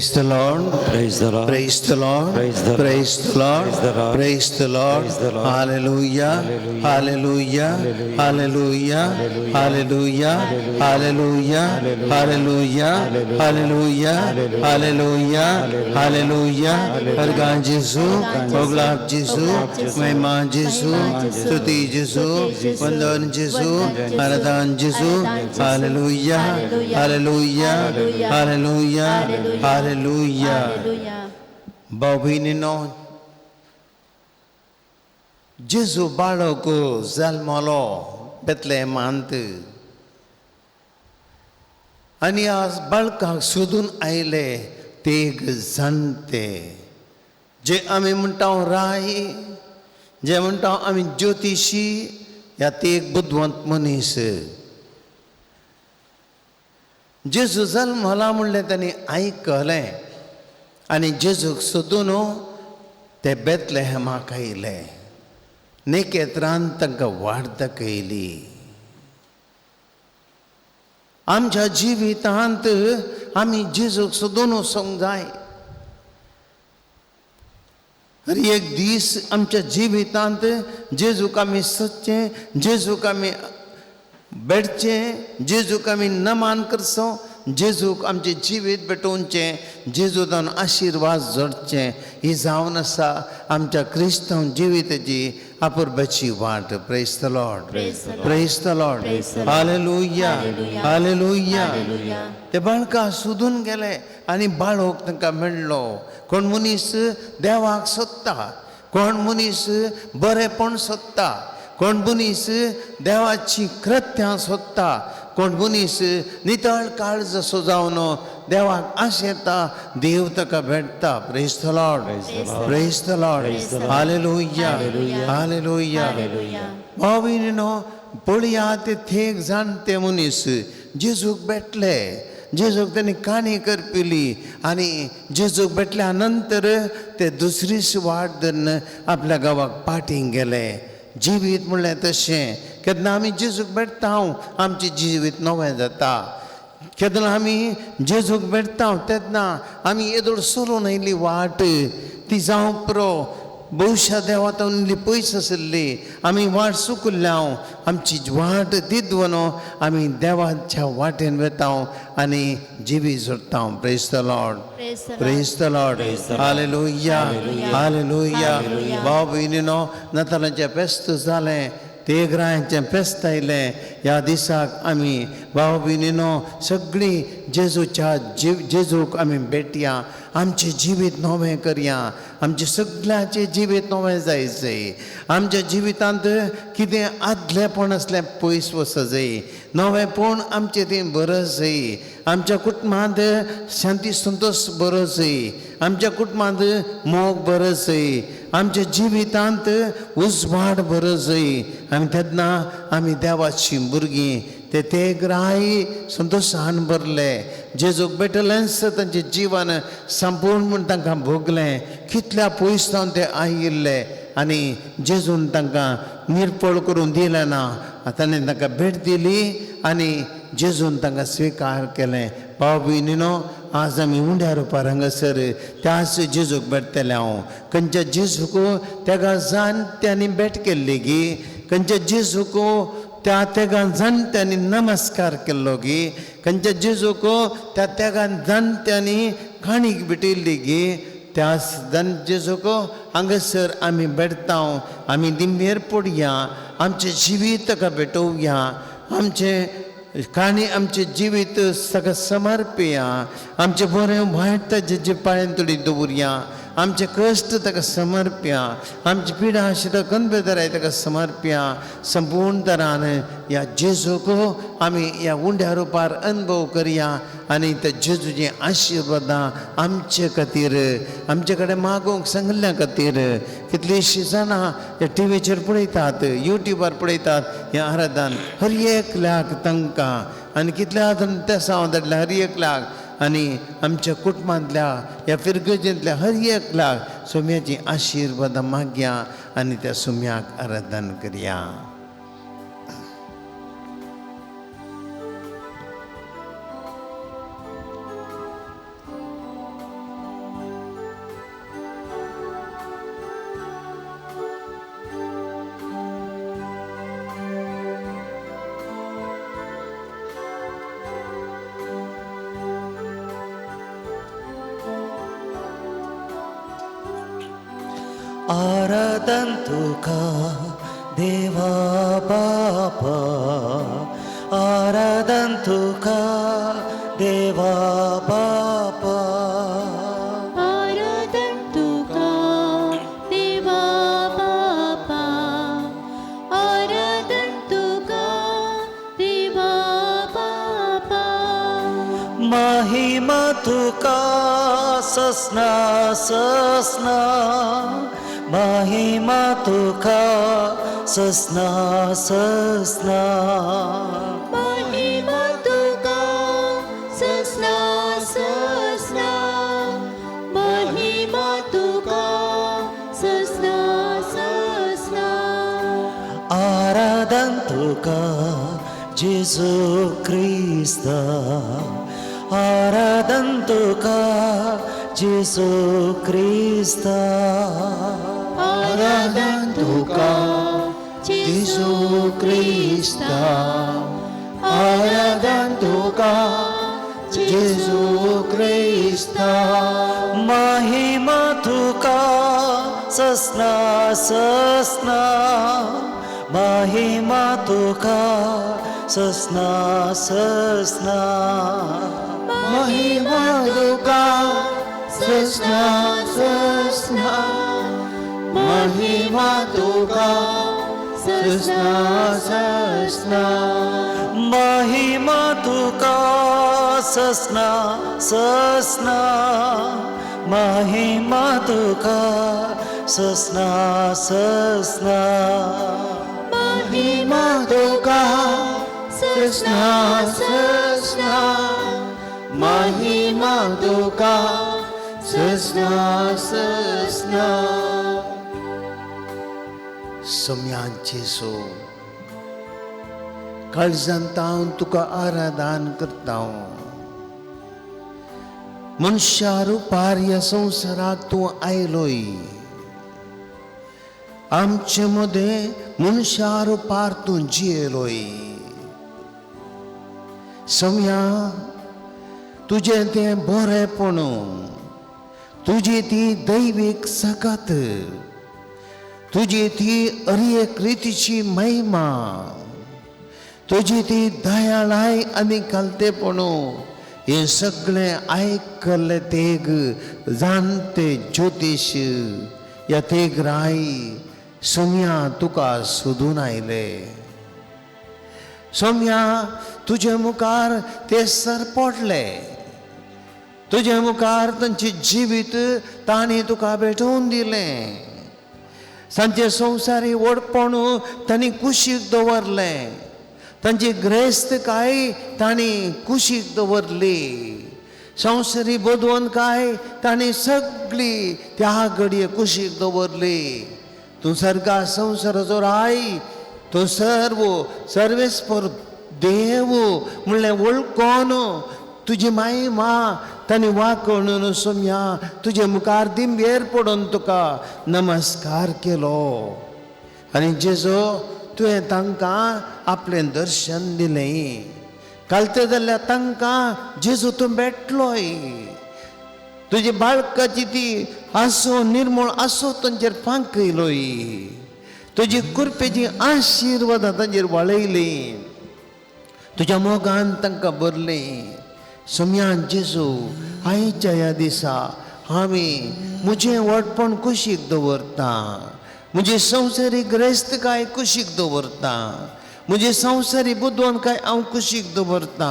Praise the Lord. Praise the Lord. Praise the Lord. Praise the Lord. Praise the Lord. Praise the Lord. Praise the Lord. Praise the Lord. Hallelujah. Hallelujah. Hallelujah. Hallelujah. Hallelujah. Hallelujah. Hallelujah. Hallelujah. Hallelujah. हरगान जेसू, मोगलाब जेसू, महिमा जेसू, स्तुति जेसू, वंदन जेसू, आराधन जेसू. Hallelujah. Hallelujah. Hallelujah. Hallelujah. भाव भयणीनो, जेजू बाळक जल्मलो बेतलेमांत आनी आज बाळकाक सोदून आयले ते एक जाणटे, जे आमी म्हणटा राय, जे म्हणटा आमी ज्योतिशी, ह्या ते एक बुदवंत मनीस. जेजू जल्मला म्हणलें तांणी आयकलें आनी जेजूक सोदून ते बेतलेहमाक आयले. नेकेत्रान तांकां वाट दाखयली. आमच्या जिवितांत आमी जेजूक सोदून वचूंक जाय. हर एक दीस आमच्या जिवितांत जेजूक आमी सोदचें, जेजूक आमी भेटचें, जेजूक आमी नमान करचो, जेजूक आमचें जिवीत भेटोवचें, जेजून आशिर्वाद जोडचें. ही जावन आसा आमच्या क्रिस्तांव जिविताची अपुरबायेची वाट. Praise the Lord. Praise the Lord. Hallelujah. Hallelujah. ते बाळका सोदून गेले आनी बाळक तांकां मेळ्ळो. कोण मनीस देवाक सोदता, कोण मनीस बरेपण सोदता, कोण मनीस देवाची कृत्यां सोदता, कोण मनीस नितळ काळज असो जावन देवाक आशेता, देव ताका भेटता. Praise the Lord. Praise the Lord. Hallelujah. Hallelujah. भाव भयणीनो, पळया ते थेक जाणटे मनीस जेजूक भेटले. जेजूक तांणी काणी करपिली आनी जेजूक भेटल्या नंतर ते दुसरीच वाट धरून आपल्या गांवाक पाटींग गेले. जिवीत म्हणलें तशें, केन्ना आमी जेजूक भेटता आमचें जिवीत नवें जाता. केन्ना आमी जेजूक भेटता तेन्ना आमी येदोळ सोडून आयिल्ली वाट ती जावं पुरो, भविश्या देवा इल्ली पयस आशिल्ली, आमी वाट चुकल्या. आमची वाट दिदवन आमी देवाच्या वाटेन वता आनी जिवी जोडटा. Praise the Lord. Praise the Lord. Hallelujah. Hallelujah. भाव भयणीनो, नातालांचें फेस्त जालें, तेगरांचें फेस्त आयलें. ह्या दिसाक आमी भाव भयणीनो सगळीं जेजूच्या जेजूक आमी भेटया, आमचें जिवीत नवें करया, आमचें सगळ्यांचें जिवीत नवें जाय जाय. आमच्या जिवितांत कितें आदलेपण आसलें पयस वचो जाय, नवेंपण आमचें तें बरो जाय. आमच्या कुटुंबांत शांती संतोश बरो जाय, आमच्या कुटुंबांत मोग बरो जाय, आमच्या जिवितांत उजवाड बरो जाय. आनी तेन्ना आमी देवाची भुरगीं ते तेगराय संतोशान भरले. जेजूक भेटलेंच तांचें जिवन संपूर्ण म्हूण तांकां भोगलें. कितल्या पयस जावन ते आयिल्ले आनी जेजून तांकां निर्पळ करून दिलें ना, ताणें तांकां भेट दिली आनी जेजून तांकां स्विकार केलें. भाव भयणीनो, आज आमी उंड्या रुपार हांगासर त्याच जेजूक भेटतले हांव. खंयच्या जेजूक तेगा जाणट्यांनी भेट केल्ली गी, खंयच्या जेजूक त्या तेगान जाणट्यांनी नमस्कार केल्लो गी, खंयच्या जेजूक त्या तेगान जाणट्यांनी काणीक भेटिल्ली गी, त्याच जेजूक हांगासर आमी भेटता. आमी दिंबेर पडया, आमचें जिवीत ताका भेटोवया, आमचें काणी आमचें जिवीत ताका समर्पया, आमचें बरें वायट ताजे जे पांयान थोडी दवरया, आमचे कश्ट ताका समर्पया, आमची पिडा आशिल्ल्या गणबेदराय ताका समर्पया. संपूर्ण तरान ह्या जेजूक आमी ह्या उंड्या रुपार अनुभव करया आनी त्या जेजूची आशिर्वादां आमचे खातीर, आमचे कडेन मागूंक सांगिल्ल्या खातीर. कितलींशीं जाणां ह्या टिवीचेर पळयतात, युट्यूबार पळयतात हें आराधन. हर एकल्याक तांकां आनी कितल्या तेसांव धाडल्या हर एकल्याक आनी आमच्या कुटुंबांतल्या ह्या फिरगजेंतल्या हर एकल्याक सोम्याची आशिर्वादां मागया आनी त्या सोम्याक आराधन करया. आराधन तुका देवा बापा, आराधन तुका देवा बापा, आराधन तुका देवा बापा, आराधन तुका देवा बापा। महिमा तुका ससना ससना, महिमा तुका ससना ससना, महिमा तुका ससना ससना, महिमा तुका ससना ससना। आराधन तुका जेजू क्रिस्ता, आराधन तुका जेजू क्रिस्ता, आराधन तुका जेजू क्रिस्ता, आराधन तुका जेजू क्रिस्ता। महिमा तुका ससना ससना, महिमा तुका ससना ससना, महिमा तुका ससना ससना, महिमा तुका ससना ससना, महिमा तुका ससना ससना, महिमा तुका ससना ससना, महिमा तुका ससना ससना, महिमा तुका ससना ससना। सम्यान जेजू, काळजांत हांव तुका आराधन करता। मनशा रुपार ह्या संवसाराक तूं आयलोय, आमचे मदें मनशा रुपार तूं जियेलोय। सम्या तुजें तें बरेंपण, तुजी ती दैवीक सकात, तुजी ती अरेक रितीची महिमा, तुजी ती दयाळाय आनी कालतेपण, हें सगळें आयकल्लें तेग जाणटे ज्योतीश ह्या तेग राय सोम्या तुका सोदून आयले। सोम्या तुजे मुखार ते सर पडले, तुजे मुखार तांचें जिवीत तांणी तुका भेटोवन दिलें, तांचें संवसारी व्हडपण तांणी कुशीक दवरलें, तांची ग्रेस्तकाय तांणी कुशीक दवरली, संवसारी बदवंतकाय तांणी सगळी त्या घडये कुशीक दवरली। तूं सर्गा संवसाराचो राय, तूं सर्व सर्वेस्पर देव म्हणलें वळखून तुजी महिमा तांणी वाकोवन सोम्या तुजे मुखार दिंबेर पडून तुका नमस्कार केलो। आनी जेजू तुवें तांकां आपलें दर्शन दिलें, कालते जाल्यार तांकां जेजू तूं भेटलोय, तुजी बाळकाची ती आसो निर्मळ आसो तांचेर फांकयलोय, तुजी कृपेची आशिर्वादां तांचेर वाळयली, तुज्या मोगान तांकां भरलें। सोम्यान जेजू आयच्या ह्या दिसा आमी म्हजें व्हडपण कुशीक दवरता, म्हजी संवसारी ग्रेस्तकाय कुशीक दवरता, म्हजी संवसारी बुदवंतकाय हांव कुशीक दवरता,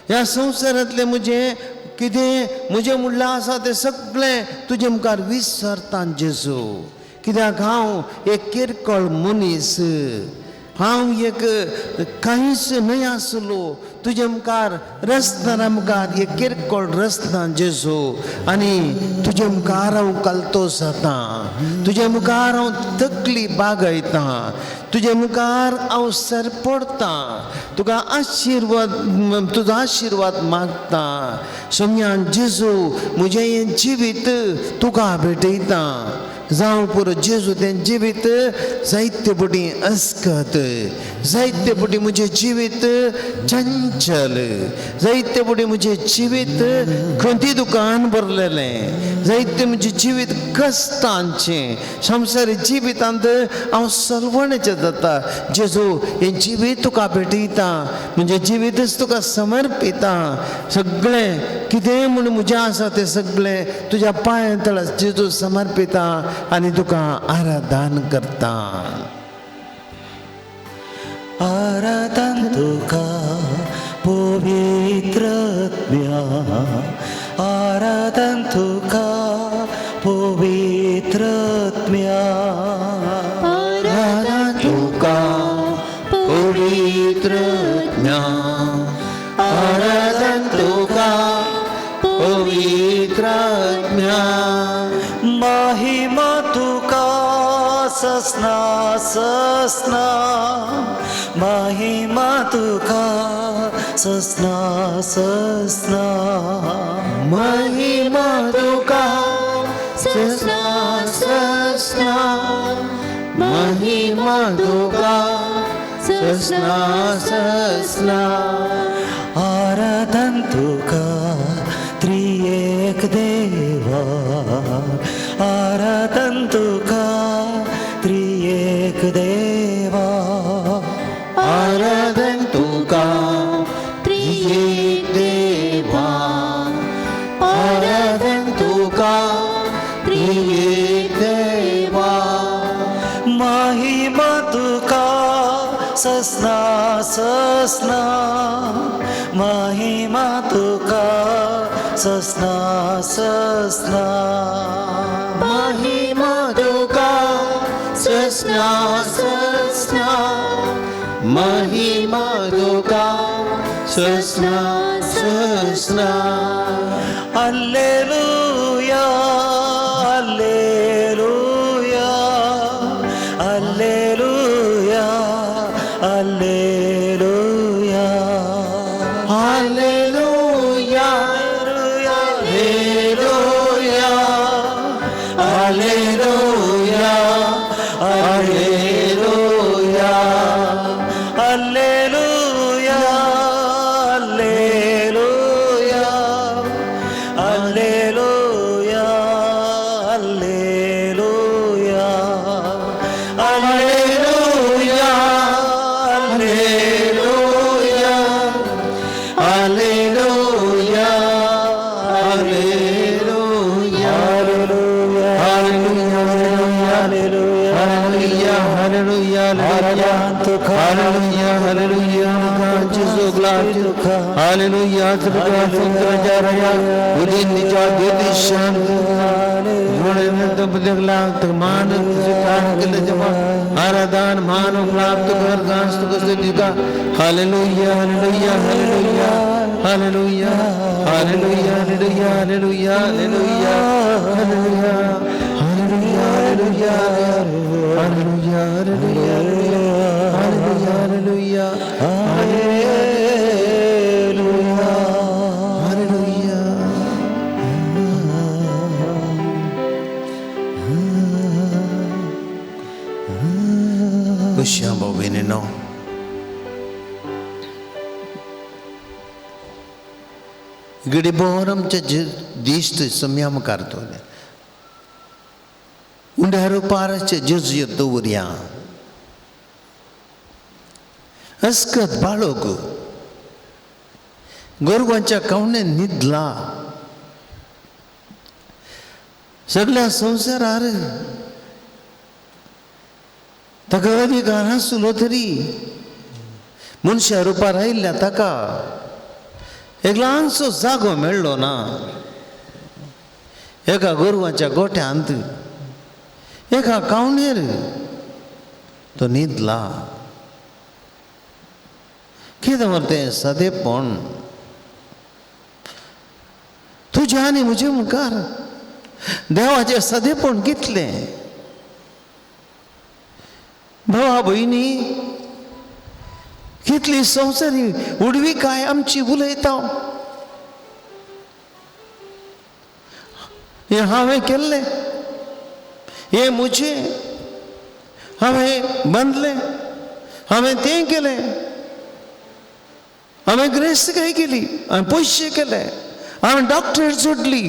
ह्या संवसारांतलें म्हजें कितें म्हजें म्हणल्यार आसा तें सगळें तुजे मुखार विसरता जेजू, कित्याक हांव एक किरकोळ मनीस, हांव एक कांयच न्हय आसलो तुजे मुखार रस्त्या मुखार एक किरकोळ रस्ता जेजू, आनी तुजे मुखार हांव कलतो जाता, तुजे मुखार हांव तकली बागयता, तुजे मुखार हांव सरपडटा, तुका आशिर्वाद तुजो आशिर्वाद मागता। सोम्यान जेजू म्हजें हें जिवीत तुका भेटयता, जावं पुरो जेजू तें जिवीत जायते पुटी अस्कत, जायते पुटी म्हजें जिवीत चंचल, जायते पुटी म्हजें जिवीत खंती दुकान भरलेलें, जायते म्हजें जिवीत कश्टांचें, संवसारी जिवितांत हांव सलवणेचें जाता। जेजू हें जिवीत तुका भेटयता, म्हजें जिवीतच तुका समर्पिता, सगळें कितें म्हूण म्हजें आसा तें सगळें तुज्या पांयां तळा जेजू समर्पिता आनी तुका आराधन करता। आराधन तुका पवित्र आत्म्या, आराधन तुका पवित्र आत्म्या, आराधन तुका पवित्र आत्म्या, आराधन तुका पवित्र आत्म्या। महिमा तुका ससना ससना, महिमा तुका ससना ससना, महिमा तुका ससना ससना, महिमा तुका ससना ससना। आराधन तुका त्रिएक देवा, आराधन तुका त्रिएक देवा, आराधन तुका त्रिएक देवा, आराधन तुका त्रिएक देवा। महिमा तुका ससना ससना, महिमा तुका ससना ससना, महिमा तुका ससना ससना, महिमा तुका ससना ससना। Alleluia alleluia alleluia alleluia, alleluia alleluia alleluia alleluia, alleluia alleluia alleluia alleluia, alleluia alleluia alleluia alleluia. Hallelujah hallelujah hallelujah hallelujah hallelujah hallelujah. आराधन मानो प्राप्त कर। Hallelujah hallelujah hallelujah hallelujah hallelujah hallelujah hallelujah hallelujah hallelujah hallelujah hallelujah hallelujah hallelujah hallelujah hallelujah. खुशियां भाऊ गडीभर आमच्या दीस सम्या मुखार दवरले उंड्या रुपाराचे जेजू दवरया अस्कत बाळोग गोरवांच्या कवणे न्हिदला सगळ्या संवसारार ताका अधिकार आसलो तरी मनशा रुपार आयिल्ल्या ताका एक ल्हानसो जागो मेळ्ळो ना. एका गोरवाच्या गोठ्यांत एका कावणेर तो न्हिदला. कितें मरे तें सादेपण तुज्या आनी म्हजे मुखार देवाचें सादेपण कितलें. भावा भयणी कितली संवसारी उडविकाय आमची उलयता. हें हांवें केल्लें, हें म्हजें, हांवें बांदलें, हांवें तें केलें, हांवें ग्रेस्तकाय केली, हांवें पयशे केले, हांवें डॉक्टरेट जोडली,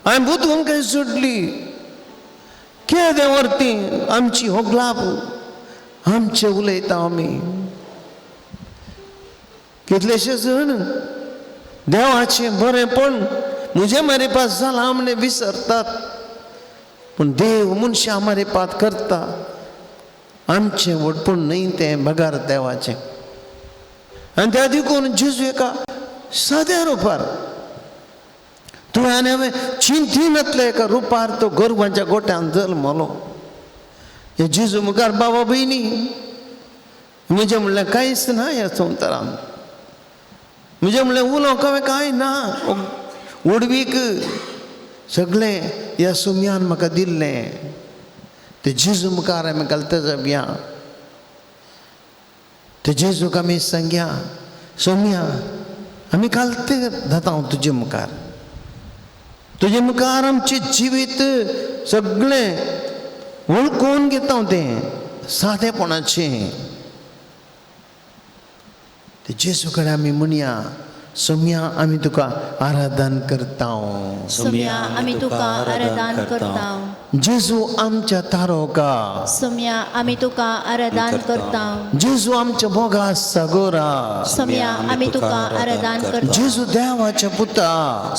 हांवें बुदवंकाय जोडली. केदें व्हरती आमची हो ग्लाब आमचे उलयता आमी. कितलेशे जण देवाचें बरेंपण म्हजें मारेपास जालां म्हण विसरतात, पूण देव मनशां मारेपात करता. आमचें व्हडपण न्हय तें बगार देवाचें. आनी त्या देखून जेजू एका साद्या रुपार तुवें आनी हांवें चिंतिनातल्या एका रुपार तो गोरवांच्या गोट्यान जल्मलो. हे जेजू मुखार बाबा भयणी म्हजें म्हणल्यार कांयच ना ह्या संवसारांत, म्हजें म्हणल्यार उलोवंक हांवें कांय ना, उडवीक सगळें ह्या सुम्यान म्हाका दिल्लें. ते जेजू मुखार आमी घालता जावया, ते जेजूक आमी सांगया, सोम्या आमी घालते जाता हांव तुजे मुखार, तुजे मुखार आमचें जिवीत सगळें वळखून घेता हांव तें सादेपणाचें. ते जेजू कडेन आमी म्हणया, सोम्या आमी तुका आराधन करता, सोम्या आमी तुका आराधन करता. जेजू आमच्या तारोका, सोम्या आमी तुका आराधन करता. जेजू आमच्या मोगा सागोरा, सोम्या आमी तुका आराधन करता. जेजू देवाच्या पुता,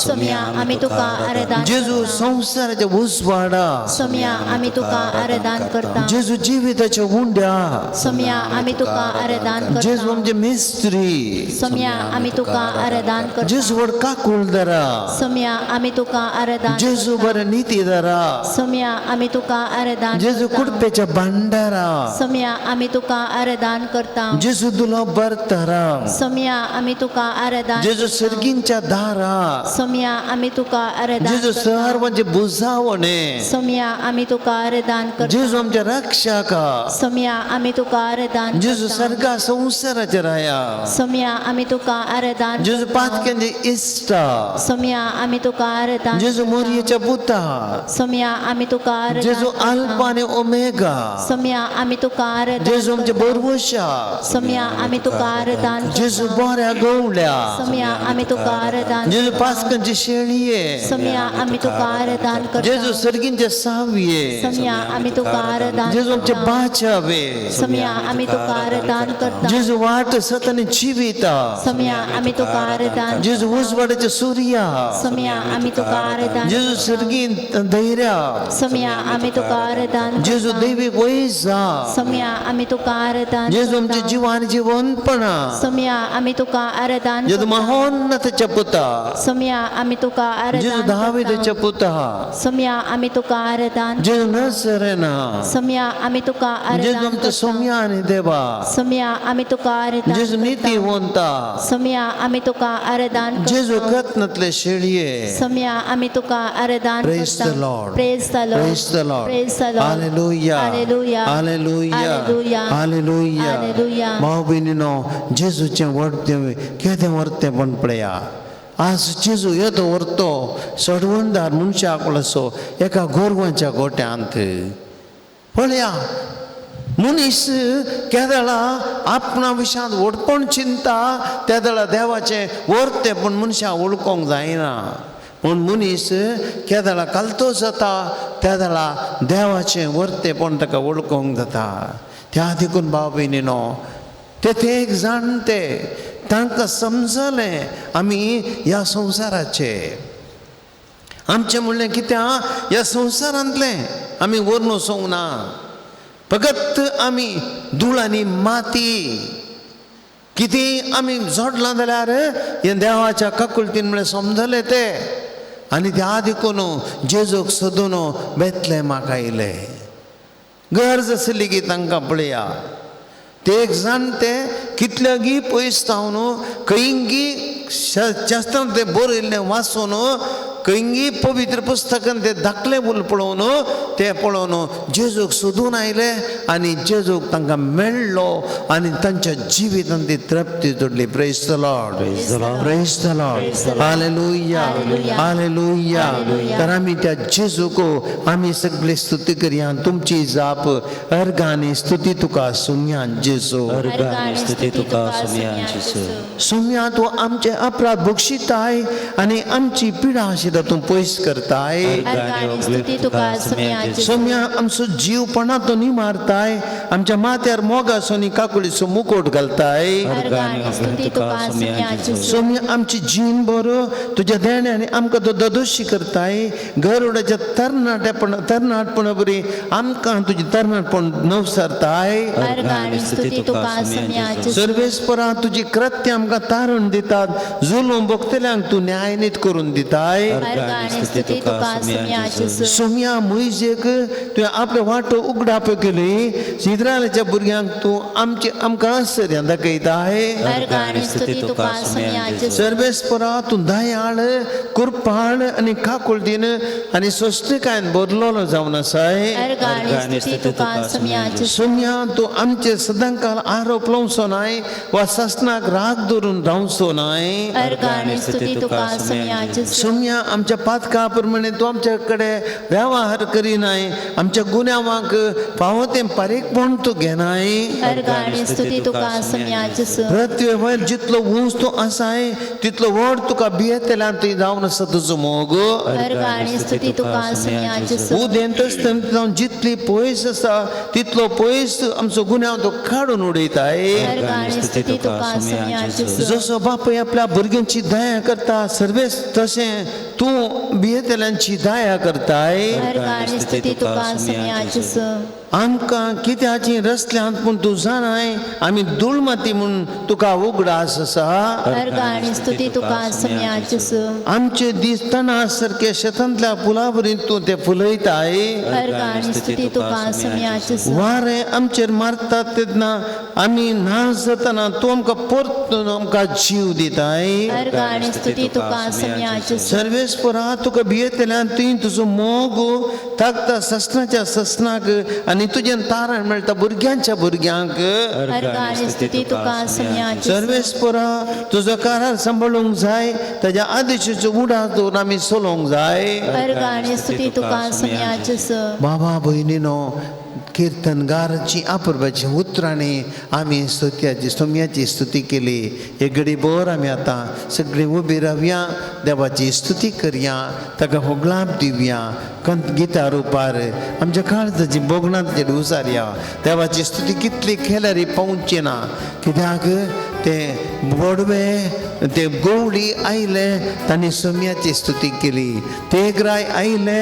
सोम्या आमी तुका आराधन. जेजू संवसाराच्या उजवाडा, सोम्या आमी तुका आराधन करता. जेजू जिविताच्या उंड्या, सोम्या आमी तुका आराधन करता. जेजू आमचे मिस्त्री, सोम्या आमी तुका आराधन करता. जेजू व्हड काकुळदारा, सोम्या आमी तुका आराधन. जेजू बरें नितीदारा, सोम्या आमी तुका आराधन. जेजू कुडपेच्या भांडारा, सोम्या आमी तुका आराधन करता. जेजू दुलो बरतारा, सोम्या आमी तुका आराधन. जेजू सर्गींच्या दारा, सोम्या आमी तुका आराधन. जेजू सर्वांचे बुजावणे, सोम्या आमी तुका आराधन करता. जेजू आमच्या रक्षका, सोम्या आमी तुका आराधन. जेजू सर्गा संवसाराच्या राया, सोम्या आमी तुका आराधन. जेजू पातक्यांचे इश्टा, सोम्या आमी तुका आराधन. जेजू मोरयेच्या पुता, सोम्या आमी तुका आराधन. जेजू अल्फा आनी ओमेगा, सोम्या आमी तुका आराधन. जेजू आमचे बरवशा, सोम्या आमी तुका आराधन. जेजू बऱ्या गवळ्या, सोम्या आमी तुका आराधन. जेजू पास्कांचे शेळये, सोम्या आमी तुका आराधन करता. जेजू सर्गींचे सावये, सोम्या आमी तुका आराधन. जेजू आमचे बाचावे, सोम्या आमी तुका आराधन करता. जेजू वाट सत आनी जिविता, सोम्या आमी तुका आराधन. जेजू उजवाडाचे सुर्या, सोम्या आमी तुका आराधन. जेजू सर्गीं धैर्या, सोम्या आमी तुका आराधन. जेजू दैवी वैजा, सोम्या आमी तुका आराधन. जेजू आमचे जिवान जिवनपणा, सोम्या आमी तुका आराधन. जेजू महोन्नताच्या पुता, सोम्या आमी तुका आराधन. जेजू दावीदाच्या पुता, सोम्या आमी तुका आराधन. जेजू नजरेना, सोम्या आमी तुका आराधन. जेजू आमच्या सोम्या आनी देवा, सोम्या आमी तुका आराधन. जेजू नीतिवंता, सोम्या आमी तुका आराधन. जेजू कत्नातले शेळये, सोम्या आमी तुका आराधन. Praise the Lord. Praise the Lord. Praise the Lord. Praise the Lord. Hallelujah. Hallelujah. Hallelujah. Hallelujah. Hallelujah. Hallelujah. भाव भयणीनो, जेजूचें व्हडतें केदें व्हरतेंपण पळया. आज जेजू येदो व्हरतो सडवणदार मनशाक असो एका गोरवांच्या गोट्यांत पळया. मनीस केदळा आपणा विशांत व्हडपण चिंता, तेदळा देवाचें व्हरतेंपण मनशाक वळखूंक जायना. पूण मनीस केदळा कालतो जाता, तेदळा देवाचें व्हरतेंपण ताका वळखूंक जाता. त्या देखून भाव भयणीनो, ते एक जाणते तांकां समजलें आमी ह्या संवसाराचे, आमचें म्हणलें कित्याक ह्या संवसारांतलें आमी व्हरून वचूंक ना, फकत आमी धूळ आनी माती. कितें आमी जोडलां जाल्यार हें देवाच्या काकुळतीन म्हणल्यार समजलें ते. आनी त्या देखून जेजूक सोदून बेतलेमाक आयले. गरज आसली की तांकां पळया, ते एक जाणटे कितल्यागी पयस जावन खंयगी शास्त्रान ते बरयल्लें वाचून, खंयगी पवित्र पुस्तकान ते दाखले उल पळोवन ते पळोवन जेजूक सोदून आयले आनी जेजूक तांकां मेळ्ळो आनी तांच्या जिवितान ती तृप्ती जोडली. Praise the Lord, praise the Lord, hallelujah, hallelujah. तर आमी त्या जेजूक आमी सगळे स्तुती करया. तुमची जाप अर्गानी स्तुती तुका सुमया जेजू, अर्गानी स्तुती तुका सुमया जेजू. सुमया तूं आमचे अपराध बक्षिताय आनी आमची पिडा आशिल्ल्या तूं पयस करताय. अर्गानी स्तुती तुका सुमया जेजू. सोम्या आमचो जीव पणातो न्ही मारताय, आमच्या माथ्यार मोगासो न्ही काकुळीचो मुकोट घालताय. अर्गानी स्तुती तुका सुमया जेजू. सोम्या आमची जीण बरो तुज्या देण्याने आमकां तो ददोशी करताय. गरुडाच्या तरणाटेपण तरणाटपणा बरी आमकां तुजें तरणाटपण नवसारताय. अर्गानी स्तुती तुका सुमया जेजू. सर्वेस्परा तुजी कृत्य आमकां तारण दितात, जुलूम भोगतल्यांक तूं न्यायनीत करून दिताय. अर्गानी स्तुती तुका सुमया जेजू. सोम्या मोयजेक तुवें आपले वाटो उगडाप केली, इस्रायलाच्या भुरग्यांक तूं आमचे आमकां आश्चर्यां दाखयताय. अर्गानी स्तुती तुका सुमया जेजू. सर्वेस्परा तूं दयाळ कृपाळ आनी काकुळटीन आनी सोंसणीकायेन भरलेलो जावन आसाय. अर्गानी स्तुती तुका सुमया जेजू. सोम्या तूं आमचे सदांकाल आरोप लावचो नाय वा सासणाक राग धरून रावचो नाय. अर्गानी स्तुती तुका सुमया जेजू. सोम्या आमच्या पातका प्रमाणे तूं आमच्या कडेन व्यवहार करिनाय, आमच्या गुन्यांवांक फावो तें पारीकपण तूं घेनाय. अर्गानी स्तुती तुका सुमया जेजू. पृथ्वे वयर जितलो उंच तूं आसाय तितलो व्हड तुका भियेतल्यान तुवें जावन आसा तुजो मोग. अर्गानी स्तुती तुका सुमया जेजू. उदेंत जावन जितली पयस आसा तितलो पयस आमचो गुन्यांव तो काडून उडयताय. अर्गानी स्तुती तुका सुमया जेजू. जसो बापूय आपल्या भुरग्यांची दया करता सर्वेस तशें तूं भियेतल्यांची दया करताय. अर्गानी स्तुती तुका सुमया जेजू. आमकां कित्याची रसल्यांत पूण तूं जाणाय आमी धूळमाती म्हूण तुका उगडास आसा. अर्गानी स्तुती तुका सुमया जेजू. आमचे दीस तणा सारके शेतांतल्या फुलां तूं ते फुलयताय. अर्गानी स्तुती तुका सुमया जेजू. वारें आमचेर मारतात तेन्ना आमी ना जातना तूं आमकां परतून आमकां जीव दिताय. अर्गानी स्तुती तुका सुमया जेजू. सर्वेस्परा तुका भियेतल्यान तुवें तुजो मोग ताकता ससनाच्या ससनाक आनी तुजें तारण मेळटा भुरग्यांच्या भुरग्यांक. अर्गानी स्तुती तुका सुमया जेजू. सर्वेस्परा तुजो करार सांबाळूंक जाय, ताज्या आदेशाचो उडास दवरून आमी चलोवंक जाय. अर्गानी स्तुती तुका सुमया जेजू. बाबा भयणीनो, कीर्तनगाराची आपुरबाची उतरांनी आमी स्तुत्याची सोम्याची स्तुती केली. एक घडी भर आमी आतां सगळीं उबी रावया, देवाची स्तुती करया, ताका होगलाप दिवया, कंत गिता रुपार आमच्या काळजाची भोगणां ताचेर उसारया. देवाची स्तुती कितली केल्यार पावची ना, कित्याक ते बोडवे ते गोवडी आयले तांणी सोम्याची स्तुती केली, ते ग्राय आयले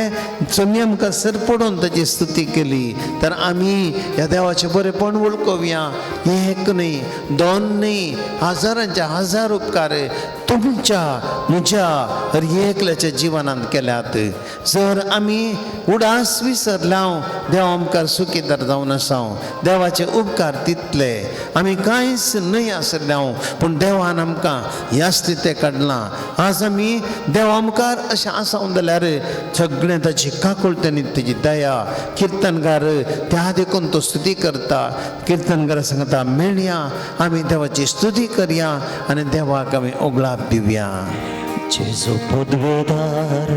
सोम्या मुखार सरपडून ताची स्तुती केली. तर आमी ह्या देवाचें बरेपण वळखुया. एक न्ही दोन न्ही हजारांचे हजार उपकार तुमच्या म्हज्या हर एकल्याच्या जिवनांत केल्यात. जर आमी उडास विसरल्या देवा मुखार सुखीदार जावन आसा. देवाचे उपकार तितले आमी कांयच न्हय आसल्या पूण देवान आमकां ह्या स्थिती काडलां. आज आमी देवा मुखार अशें आसा जाल्यार सगळें ताची काकुळट आनी ताची दया. किर्तनगार त्या देखून तो स्तुती करता. किर्तनगार सांगता मेळया आमी देवाची स्तुती करया आनी देवाक आमी ओगळाप दिवया. जेजू पदवेदार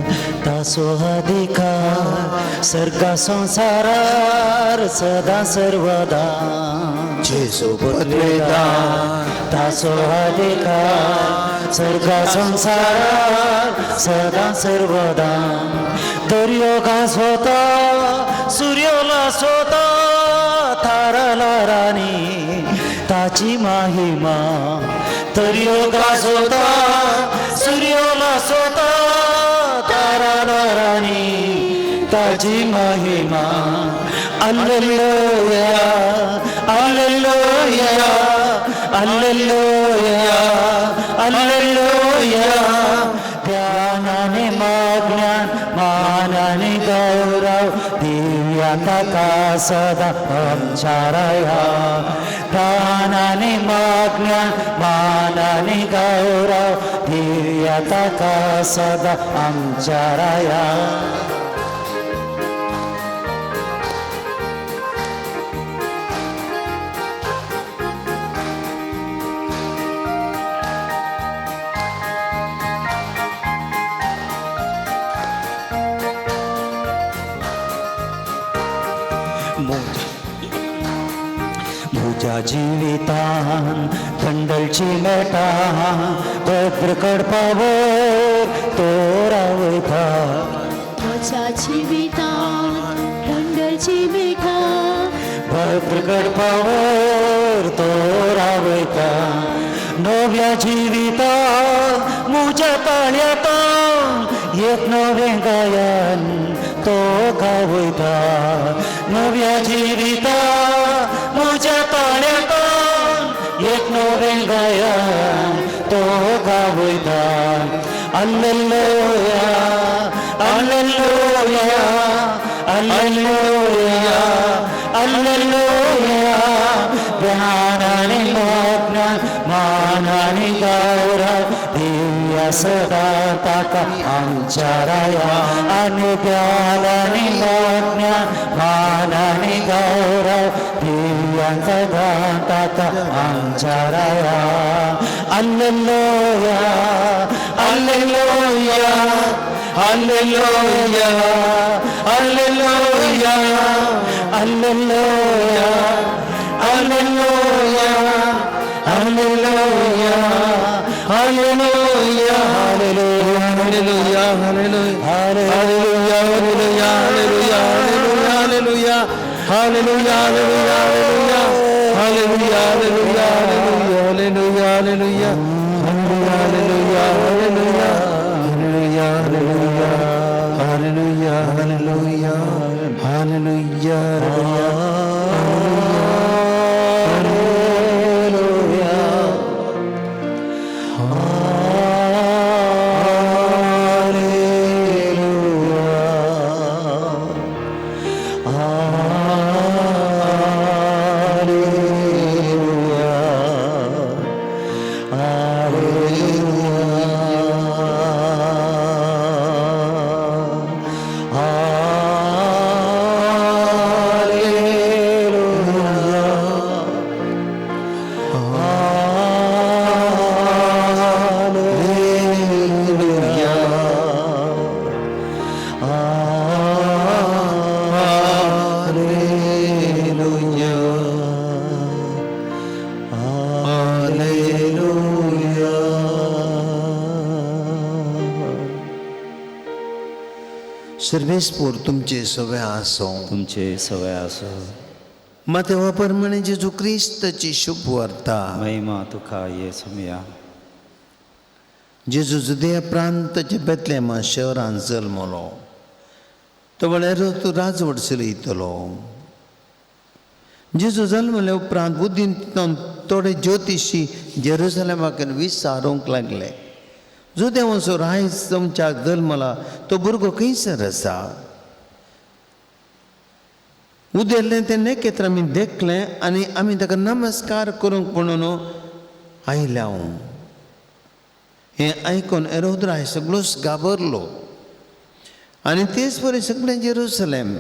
तासो अधिकार सर्गा संसारार सदा सर्वदा. जेजू पदवेदार तासो अधिकार सर्गा संसारार सदा सर्वदा. दर्यो गाजवता सूर्योला सोता ताराला राणी ताची महिमा. दर्यो गाजवता सूर्योला सोता ताराला राणी ताची महिमा. Alleluia alleluia alleluia alleluia. ज्ञानाने ज्ञान मानाने गौरव दिव्या ताका सदा आमच्याराया. ज्ञानाने ज्ञान मानाने गौरव दिव्या ताका सदा आमच्याराया. म्हज्या जिवितान थंडलची मेटा भद्र कडपावर तो रावयता. म्हज्या जिवितान थंडलची मेटा भद्र कडपावर तो रावयता. नव्या जिविता म्हज्या ताळ्यातान एक नवें गायन तो गावयता. नव्या जिविता म्हज्या ताळ्यातान एक नवें गायन तो गावयता. Alleluia alleluia alleluia alleluia. ज्ञानाने ज्ञान मानाने गौरव दिव्य सदा ताका आमच्या राया. आणि ज्ञानाने ज्ञान मानाने गौरव दिव्य सदा ताका आमच्या राया. Alleluia alleluia alleluia alleluia alleluia alleluia alleluia alleluia hallelujah hallelujah hallelujah hallelujah hallelujah hallelujah hallelujah hallelujah hallelujah hallelujah hallelujah hallelujah hallelujah hallelujah hallelujah hallelujah hallelujah. सर्वेस्पोर तुमचे सवे आसो. तुमचे सवे आसो. मातेवा परमाणे जेजू क्रिस्ताची शुभ वार्ता. महिमा तुका येसुया. जेजू जुदेया प्रांताच्या बेतलेमा शहरांत जल्मलो. तो म्हळ्यार तूं राजवट चलयतलो. जेजू जल्मले उपरांत बुद्दीन थोडे ज्योतिशी जेरुसलेमाक विचारूंक लागले, जुदेवांचो रायज तुमच्या जल्मला तो भुरगो खंयसर आसा? उदेल्लें तें नखेत्र आमी देखलें आनी आमी ताका नमस्कार करूंक म्हणून आयल्या. हें आयकून हेरोद राय सगळोच घाबरलो आनी तेच परी सगळें जेरुसलेम.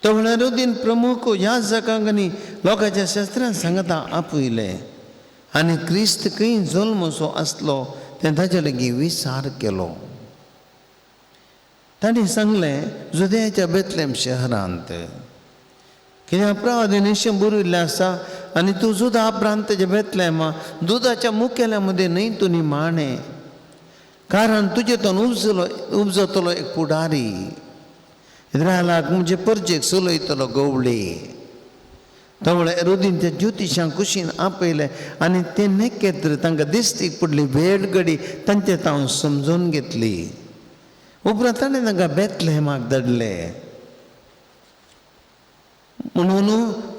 तो म्हळ्यार हेरोदीन प्रमुख याजकांक आनी लोकांच्या शास्त्रान सांगता आपयलें आनी क्रिस्त खंय जल्मसो आसलो तें ताचे लागीं विचार केलो. तांणी सांगलें, जुदेयाच्या बेतलेम शहरांत. कित्याक प्रवादीन अशें बरयल्लें आसा, आनी तूं जुदा प्रांताच्या बेतलेमा दुदाच्या मुखेल्या मदीं न्हय तूं निमाणें, कारण तुजे तो उपजतलो एक पुडारी इस्रायलाक म्हणजे परजेक चलयतलो गवळी. तो हेरोदीन त्या ज्योतिशांक कुशीन आपयलें आनी ते नखेत्र तांकां दिस्तीक पडली वेळ घडी तांचे तांव समजून घेतली. उपरांत ताणें तांकां बेतलेमाक धाडले. म्हणून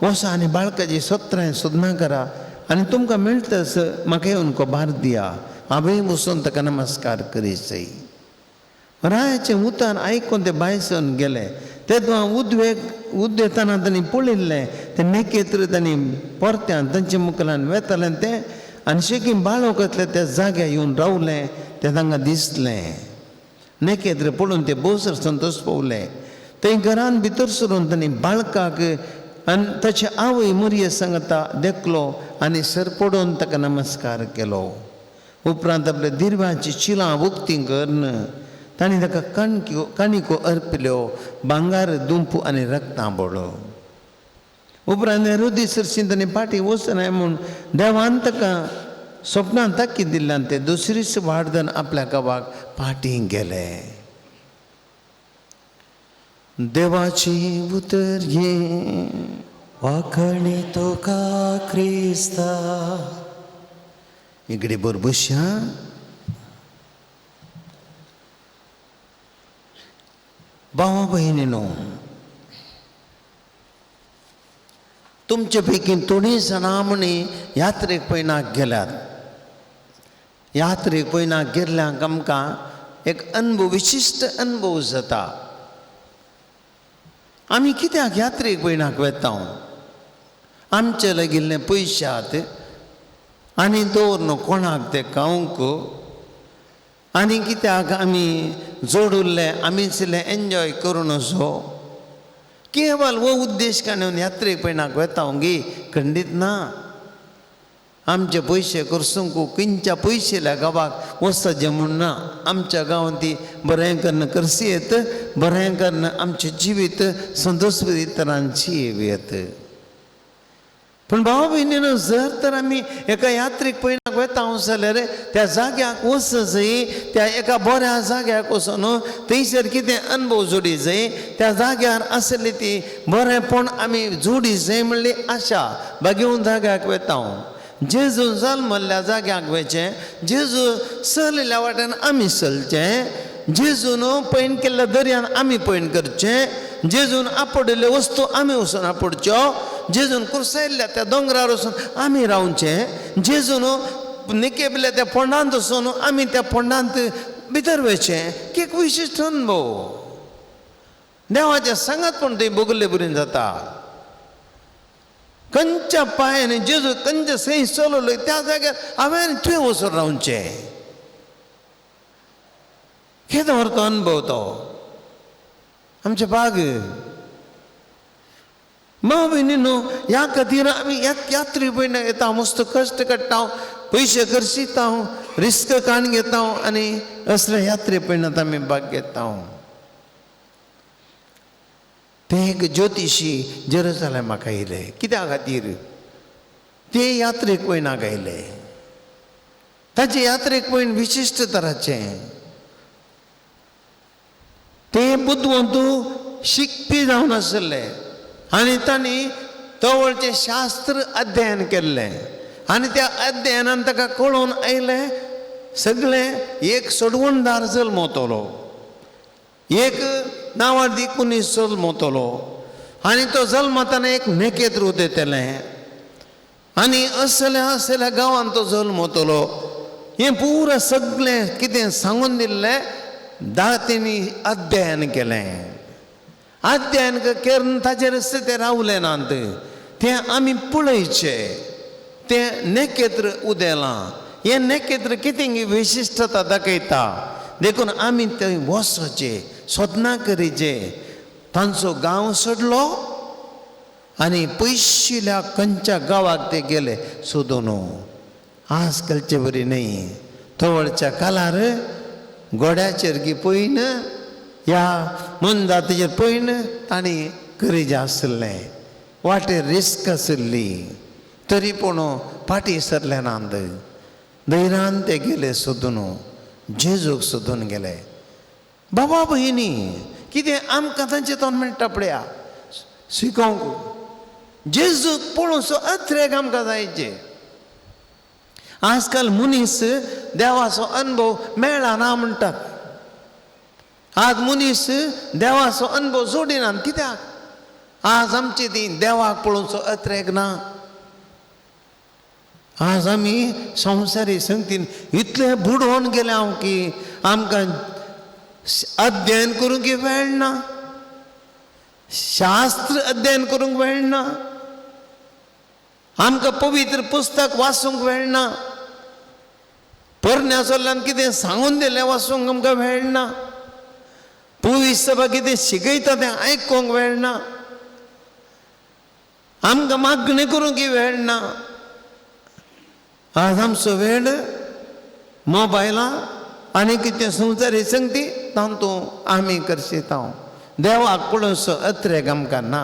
वसा आनी बाळकाची सत्रां सोदना करा आनी तुमकां मेळटच म्हाका येवन भार दिया. हांवें वचून ताका नमस्कार करीत. रायाचें उतर आयकून ते भायसून गेले. तेदो उद्वेग उद्देताना तांणी पळयल्लें तें नखेत्र तांणी परत्यान तांचे मुखाल्यान वेतालें तें आनी शेकीं बाळक वतलें त्या जाग्यार येवन रावलें तें तांकां दिसलें. नखेत्र पळोवन ते भोवसर संतोश पावले. थंय घरान भितर सरून तांणी बाळकाक आनी ताचे आवय मरिये सांगता देखलो आनी सर पडोवन ताका नमस्कार केलो. उपरांत आपल्या दिर्वाची चिलां उक्तीं करून तांणी ताका काणको अर्पिल्यो, भांगार, दुंपू आनी रक्तांबोळो. उपरांत हेरोदी सरशीं तांणी फाटीं वचनाय म्हूण देवान ताका स्वप्नान ताकीद दिल्ल्यान ते दुसरीच वाट धरून आपल्या गांवाक फाटीं गेले. देवाची उतर हें. वाखणी तुका क्रिस्ता. इकडे बरबश्या. भावा भयणीनो, तुमचे पैकी थोडीं जाणां म्हणी यात्रेक पयणाक गेल्यात. यात्रेक पयणाक गेल्ल्यांक आमकां एक अनुभव, विशिश्ट अनुभव जाता. आमी कित्याक यात्रेक पयणाक वेता? आमचे लागिल्ले पयशात आनी दवरन कोणाक ते खावंक, आनी कित्याक आमी जोड उरले आमीच इल्लें एन्जॉय करून असो केवल हो उद्देश काडून यात्रेक पयणाक वेता गी? खंडीत ना. आमचे पयशे करसूंक खंयच्या पयशेल्या गांवाक वचचें म्हूण ना. आमच्या गांवांत ती बरें कन्न करसी येत, बरें कन्न आमचें जिवीत संतोष तरान जियेवयेत. पूण भाव भयणीनो, जर तर आमी एका यात्रेक पयणाक वेता जाल्यार त्या जाग्याक वच जाय, त्या एका बऱ्या जाग्याक वचून थंयसर कितें अनुभव जोडी जाय, त्या जाग्यार आसली ती बरेंपण आमी जोडी जाय म्हणली आशा बागेवन जाग्याक वेता. जेजू जल्मल्ल्या जाग्याक वयचें, जेजू चलिल्ल्या वाटेन आमी चलचें, जेजून पैण केल्ल्या दर्यान आमी पैण करचें, जेजून आपडिल्ल्यो वस्तू आमी वचून आपडच्यो, जेजून कुर्सायल्ल्या त्या दोंगरार वचून आमी रावचें, जेजून निकेबल्या त्या फोंडांत वचून आमी त्या फोंडांत भितर वयचें. की एक विशिश्ट अनुभव देवाच्या सांगात पण थंय भोगल्ले बरीन जाता. खंयच्या पांयान जेजू खंयच्या सय चलवलो त्या जाग्यार हांवें थंय वचून रावचें. केदो व्हर तो अनुभव तो आमचे बाग. माव भयणी न्हू, ह्या खातीर आमी यात्री पयण येता, मस्त कश्ट काडटा, पयशे खर्चिता, रिस्क काडून घेता आनी असले यात्रे पयणांत आमी भाग घेता. ते एक ज्योतिशी जेरुसलेमाक आयले. कित्या खातीर? ते यात्रेक पयणाक आयले. ताचे यात्रेक पयण विशिश्ट तराचें. ते बुदवंत शिकपी जावन आसले आनी तांणी तवळचें शास्त्र अध्ययन केल्लें आनी त्या अध्ययनान ताका कळोवन आयलें सगळें एक सोडवणदार जल्मतलो, एक नांवाडीक मनीस जल्मतलो आनी तो जल्मतना एक नेकेत्र उदयतलें आनी असल्या असल्या गांवांत तो जल्मतलो. हें पुरा सगळें कितें सांगून दिल्लें तेणी अध्ययन केलें. अध्ययन करून ताचेर ते रावले नात, तें आमी पळयचें. तें नेकेत्र उदेलां, हें नेकेत्र कितें विशिश्टता दाखयता, देखून आमी थंय वचचें, सोदना करीचें. तांचो गांव सोडलो आनी पयशिल्या खंयच्या गांवाक ते गेले सोदून. आज कालचे बरी न्हय, तवळच्या कालार घोड्याचेर गी पयन ह्या मनजातीचेर पयन तांणी करीजें आसलें, वाटेर रिस्क आसली, तरी पूण फाटीं सरले नात. धैर्यान ते गेले सोदून, जेजूक सोदून गेले. बाबा भयणी, कितें आमकां तांचें तोंड मेळटा पळया शिकोवंक. जेजूक पळोवचो अत्रेक आमकां जायचें. आजकाल मनीस देवाचो अनुभव मेळना म्हणटात. आज मनीस देवाचो अनुभव जोडिना. कित्याक? आज आमचे ती देवाक पळोवचो अत्रेक ना. आज आमी संवसारी संगतीन इतले बुडोवन गेले हांव की आमकां अध्ययन करूंक वेळ ना, शास्त्र अध्ययन करूंक वेळ ना, आमकां पवित्र पुस्तक वाचूंक वेळ ना, परण्या चोल्ल्यान कितें सांगून दिलें वाचूंक आमकां वेळ ना, पुवीस सभा कितें शिकयता तें आयकूंक वेळ ना, आमकां मागणें करूंक वेळ ना. आज आमचो वेळ मोबायलां आनी कितें संवसारी संगती तातूंत आमी करशिता देवाक पळोवचो अत्रेक आमकां ना.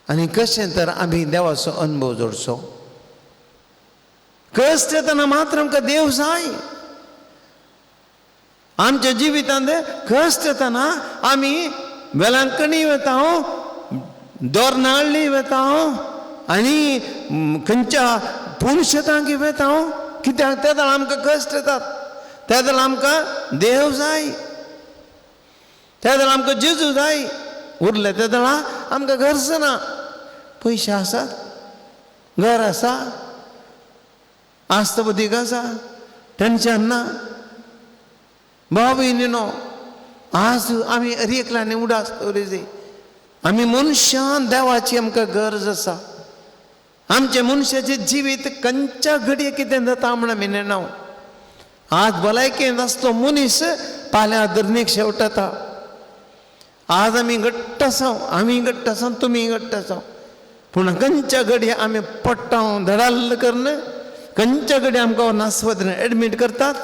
आनी कशें तर आमी देवाचो अनुभव जोडचो? कश्ट येतना मात्र आमकां देव जाय. आमच्या जिवितांत कश्ट येतना आमी वेलांकणी वता, दोरनाळ्ळी वता आनी खंयच्या पुणशेतांकी वता. कित्याक तेदळ आमकां कश्ट येतात, तेदळ आमकां देव जाय, तेदळ आमकां जेजू जाय. उरले तेदळा आमकां गरज ना. पयशे आसात, घर आसा, आस्त बुद्दीक आसा, टेंशन ना. भाव भयणीनो, आज आमी हर एकल्यानी उडास दवरिजे. आमी मनशान देवाची आमकां गरज आसा. आमचें मनशाचें जिवीत खंयच्या घडये कितें जाता म्हण आमी नेणा. आज भलायकेंत आसलो मनीस फाल्यां धरणीक शेवटता. आज आमी घट्ट आसा, आमी घट्ट आसा, तुमी घट्ट आसा, पूण खंयच्या घडये आमी पडटा धडाल करून, खंयच्या घडये आमकां नासवत एडमीट करतात,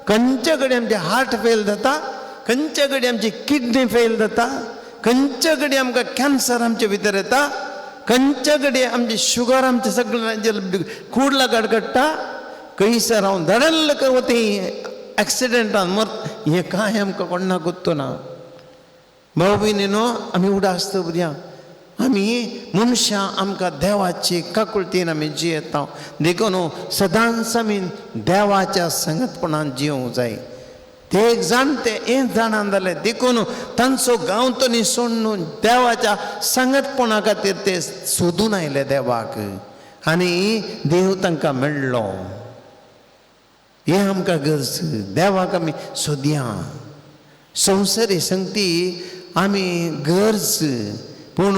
खंयच्या घडये आमचें हार्ट फेल जाता, खंयच्या घडये आमची किडनी फेल जाता, खंयच्या घडये आमकां कॅन्सर आमचे भितर येता, खंयच्या घडये आमची शुगर आमचे सगळ्यांचे कूडला गडगडटा, खंयसर हांव धडल्ल वती एक्सिडेंटान मर, हें कांय आमकां कोण्णा गुत्तो ना. भाव भयणीनो, आमी उडास दवरया. आमी मनशां आमकां देवाची काकुळतीन आमी जियेता. देखून सदांच आमी देवाच्या संगतपणान जिवंक जाय. ते एक जाणटे हें जाणां जालें, देखून तांचो गांव तो न्ही सोडून देवाच्या संगतपणा खातीर ते सोदून आयले देवाक आनी देव तांकां मेळ्ळो. हें आमकां गरज. देवाक आमी सोदया. संवसारी संगती आमी गरज, पूण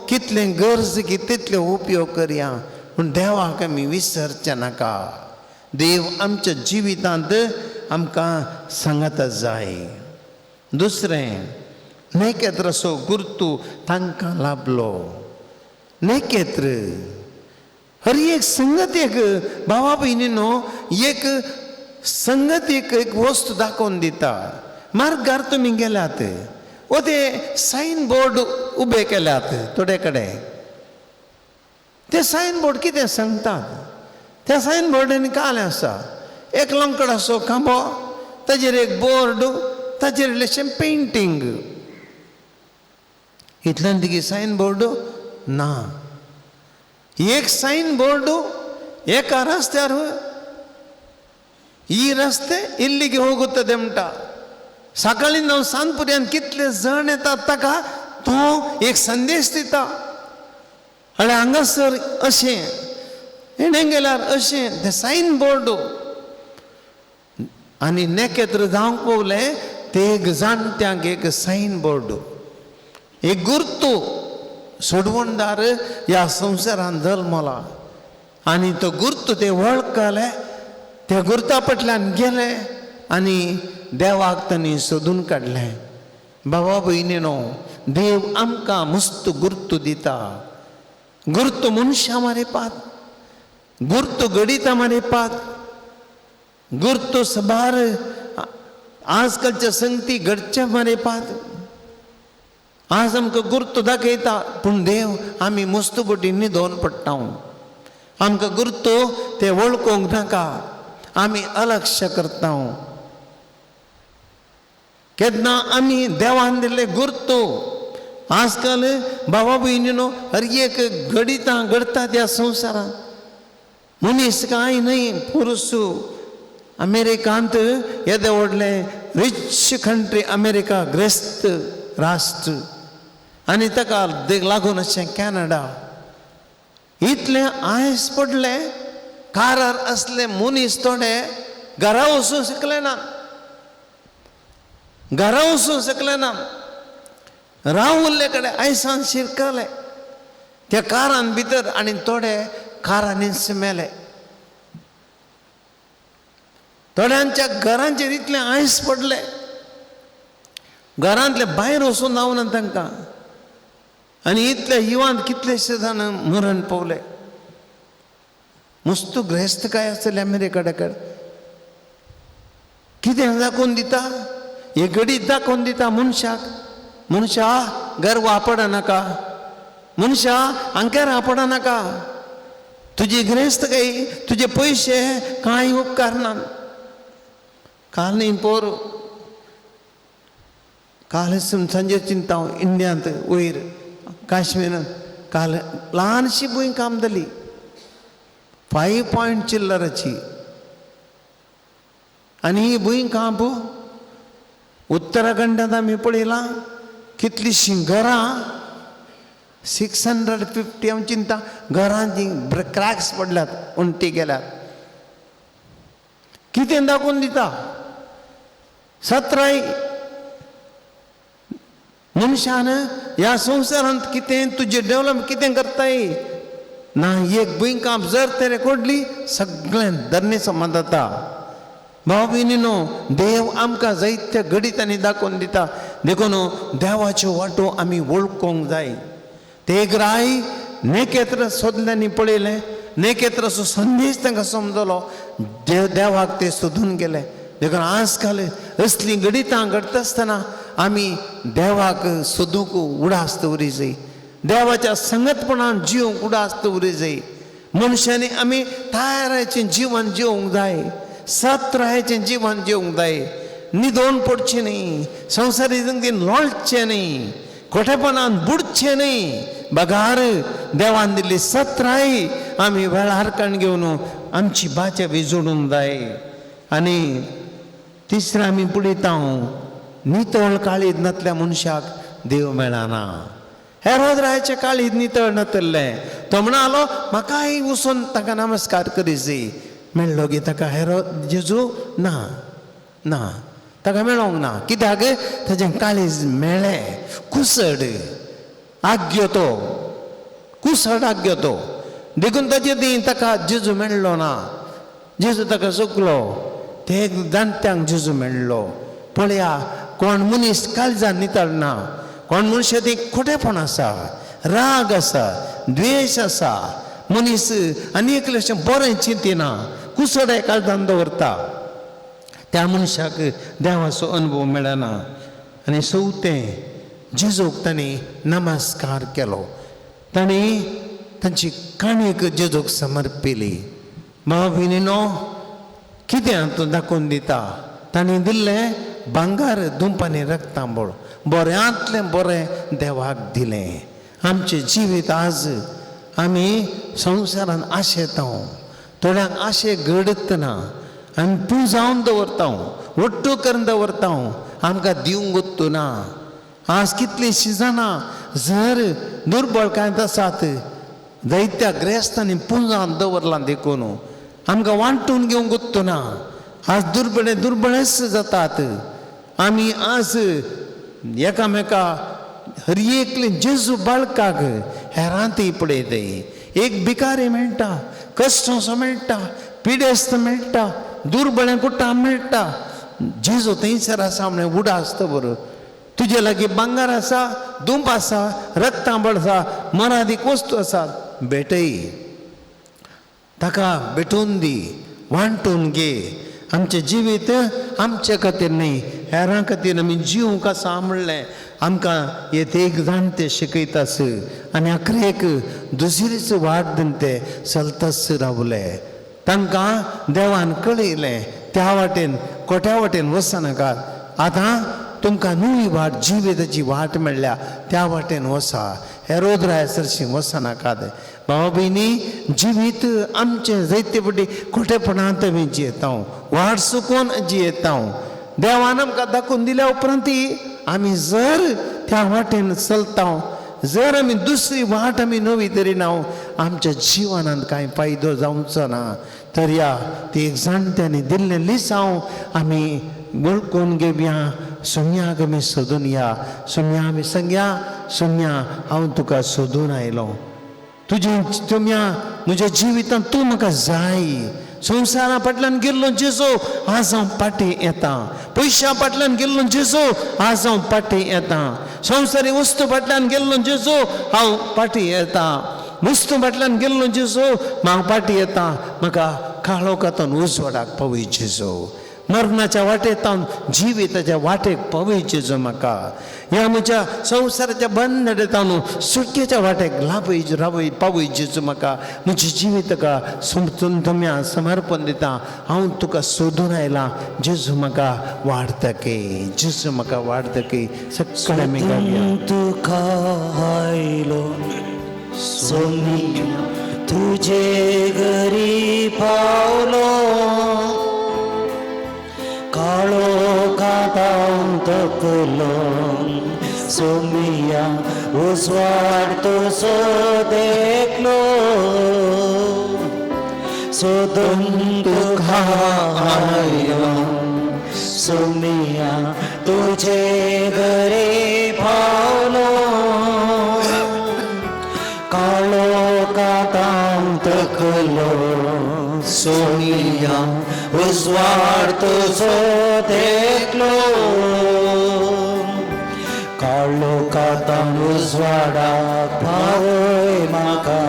कितलें गरज की तितले उपयोग करया, पूण देवाक आमी विसरचें नाका. देव आमच्या जिवितांत आमकां सांगात जाय. दुसरें, नेकेत्र असो गुर्तू तांकां लाभलो. नेकेत्र हर एक संगत एक भावा भयणीनो एक संगत एक एक वस्तू दाखोवन दिता. मार्गार तुमी गेल्यात वो ते सायन बोर्ड उबे केल्यात थोडे कडेन. ते सायन बोर्ड कितें सांगतात? त्या सायन बोर्डांनी कालें आसा, एक लंकडाचो खांबो, ताजेर एक बोर्ड, ताजेर इल्लेशें पेंटींग. इतल्यान तिगे सायन बोर्ड ना. एक सायन बोर्ड एका रस्त्यार ही रस्ते इल्लीगे होगुತ್ತದೆ म्हणटा. सकाळीं णव सांजपुऱ्यान कितले जण येतात ताका तो एक संदेश दिता. आनी हांगासर अशें हेणें गेल्यार अशें तें सायन बोर्ड. आनी नेकेत्र जावंक पावलें ते एक जाणट्यांक एक सायन बोर्ड, एक गुर्तू सोडवणदार ह्या संवसारान जल्मला. आनी तो गुर्तू ते वळखले, त्या गुर्ता फाटल्यान गेले आनी देवाक तांणी सोदून काडलें. बाबा भयणीनो, देव आमकां मस्त गुर्तू दिता. गुर्तू मनशां मारेपात, गुर्तू घडितां मारेपात, गुर्तू सबार आजकालच्या संगती घडच्या मारेपात. आज आमकां गुर्तू दाखयता, पूण देव आमी मस्त बोटी न्हिदोन पडटा. आमकां गुर्तू ते वळखूंक नाका, आमी अलक्ष करता. केन्ना आमी देवान दिल्ले गुर्तू आजकाल बाबा भयणीनो हर एक घडितां घडटा त्या संवसारांत. मनीस कांय न्हय पुरुस. अमेरिकांत येदें व्हडलें रिच कंट्री अमेरिका, ग्रेस्त राष्ट्र, आनी ताका लागून अशें कॅनडा. इतलें आयस पडलें, कारार असले मनीस थोडे घरा वचूंक शकले ना, घरा वचूंक शकले ना. रावल्ले कडेन आयसान शिरकले त्या कारान भितर आनी थोडे कारांनीच मेले. थोड्यांच्या घरांचेर इतलें आयस पडलें, घरांतले भायर वचून जावना तांकां. आनी इतले युवान कितलेशे जाण मरण पावले. मस्त ग्रेस्तकाय आसतली अमेरिका कडेन. कितें दाखोवन दिता? हे घडीत दाखोवन दिता मनशाक, मनशा गर्व पडनाका, मनशा अंकेरा पडनाका, तुजी गिरेस्त काय तुजे पयशे कांय उपकारना. काल न्ही पोर काल सांजे चिंता इंडियांत वयर काश्मीरांत काल ल्हानशी भूंय काम जाली 5 पॉयंट चिल्लराची. आनी ही भूंय कांप उत्तराखंडांत आमी पळयलां कितलीशीं घरां 650 हांव चिंता घरां जी क्रॅक्स पडल्यात उंटी गेल्यात. कितें दाखोवन दिता सत्राय मनशान ह्या संवसारांत कितें तुजें डेवलप कितें करताय ना. एक भुंयकांप जर तेरे कोडली सगळें धरणे समज जाता. भाव भयणीनो देव आमकां जायत्या घडितांनी दाखोवन दिता. देखून देवाच्यो वाटो आमी वळखूंक जाय. ते ग्राय नेकेत्र सोदल्यांनी पळयलें, नेकेत्राचो संदेश तांकां समजलो, देवाक ते सोदून गेले. देखून आज काल असलीं घडितां घडटा आसतना आमी देवाक सोदूंक उडास दवरी जाय, देवाच्या संगतपणान जिवंक उडास दवरी जाय. मनशांनी आमी तयाराचें जिवन जिवंक जाय, सत्रायेचें जिवन जिवंक जाय. न्हिदोन पडचें न्ही, संवसारी जिंदगीन लोळचें न्ही, खोटेपणान बुडचें न्ही. बगार देवान दिल्ली सत्राय आमी वेळार कण घेवन आमची बाच्या बी जोडूंक जाय. आनी तिसरें आमी पळयता नितळ काळीज नातल्या मनशाक देव मेळना. हेरोद रायाचें काळीज नितळ नातल्लें, तो म्हणालो म्हाकाय वचून ताका नमस्कार करी जाय. मेळ्ळो गे ताका हेरोद जेजू? ना ना, ताका मेळोंक ना. कित्याक? ताजें काळीज मेळ्ळें, कुसड आग्यो तो, कुसड आग्यो तो. देखून ताजे ती ताका जेजू मेळ्ळो ना. जेजू ताका चुकलो, ते जाणट्यांक जेजू मेळ्ळो. पळया कोण मनीस काळजान नितळना, कोण मनशा ती खोटेपण आसा, राग आसा, द्वेश आसा, मनीस आनी एकलें अशें बरें चिंतिना, कुसड काळजान दवरता, त्या मनशाक देवाचो अनुभव मेळना. आनी चवथें जेजूक तांणी नमस्कार केलो, तांणी तांची काणयेक जेजूक समर्पिली. भाव भयणीनो कितें तूं दाखोवन दिता? तांणी दिल्लें भांगर दुंपांनी रक्तांबळ बऱ्यांतलें बरें देवाक दिलें. आमचें जिवीत आज आमी संवसारान आशेता, थोड्यांक आशे घडतना आमी पुंजावन दवरता, वट्टू करून दवरता, आमकां दिवंक वत्तू ना. आज कितलींशीं जाणां जर दुर्बळ कांय आसात, जायत्या ग्रेस्तांनी पुंजावन दवरलां देखून आमकां वांटून घेवंक वत्तू ना. आज दुर्बळे दुर्बळेच जातात. आमी आज एकामेका हर एकले जेजू बाळकाक हेरांतय पळयताय. एक भिकारी मेळटा, कश्ट मेळटा, पिडेस्त मेळटा, दुर्बळें कुटां मेळटा. जेजू थंयसर आसा म्हणलें उडास दवर. तुजे लागीं भांगर आसा, दुंप आसा, रक्तांबळ आसा, मरादीक वस्तू आसा, भेटय ताका, भेटून दी, वांटून घे. आमचें जिवीत आमचे खातीर न्ही, हेरां खातीर आमी जिवंक आसा म्हणलें आमकां हे एक जाणटे शिकयतास. आनी अखरेक दुसरीच वाट दिवन ते चलताच रावले. तांकां देवान कळयलें त्या वाटेन कोट्या वाटेन वचनाकात, आतां तुमकां नवी वाट जिविताची वाट मेळ्ळ्या, त्या वाटेन वसा, हेरोद राया सरशीं वचनाकात. भाव भयणी जिवीत आमचें जायते फावटी खोटेपणांत आमी जियेता, वाट चुकोवन जियेता. देवान आमकां दाखोवन दिल्या उपरांत आमी जर त्या वाटेन चलता, जर आमी दुसरी वाट आमी नवी तरी ना, आमच्या जिवनांत कांय फायदो जावचो ना. तर ह्या ती एक जाणट्यांनी दिल्लें लिसांव आमी वळखून घेवया. सोम्याक आमी सोदून या, सोम्या आमी सांगया, सोम्या हांव तुका सोदून आयलो, तुजें सोम्या म्हज्या जिवितांत तूं म्हाका जाय. संवसारा फाटल्यान गेल्लो जेजू आज हांव फाटीं येता, पयशां फाटल्यान गेल्लो जेजू आज हांव फाटीं येता, संवसारी वस्तू फाटल्यान गेल्लो जेजू हांव फाटीं येता, वस्तू फाटल्यान गेल्लो जेजू हांव फाटीं येता, म्हाका काळोखांतून उजवाडाक पावय जेजू. मरणाच्या वाटेतावन जिविताच्या वाटेक पावय जेजू म्हाका. ह्या म्हज्या संवसाराच्या बंदडेतावन सुटकेच्या वाटेक लाभय रावय पावय जेजू म्हाका. म्हजें जिवीत तुका तुम्या समर्पण दिता. हांव तुका सोदून आयलां जेजू म्हाका वाडतके, जेजू म्हाका वाडतके. सगळें आमी गावया. तुका आयलो सोमिया तुजे घरी पावलो, काळो कातां तकलो सोमिया उजवाड तुजो देखलो. सोदून तुका आयलो सोमिया तुजे घरी पावलो, काळो कातां तकलो सोमिया उजवाड तुजो देखलो. काळो कातां उजवाडाक पावय म्हाका,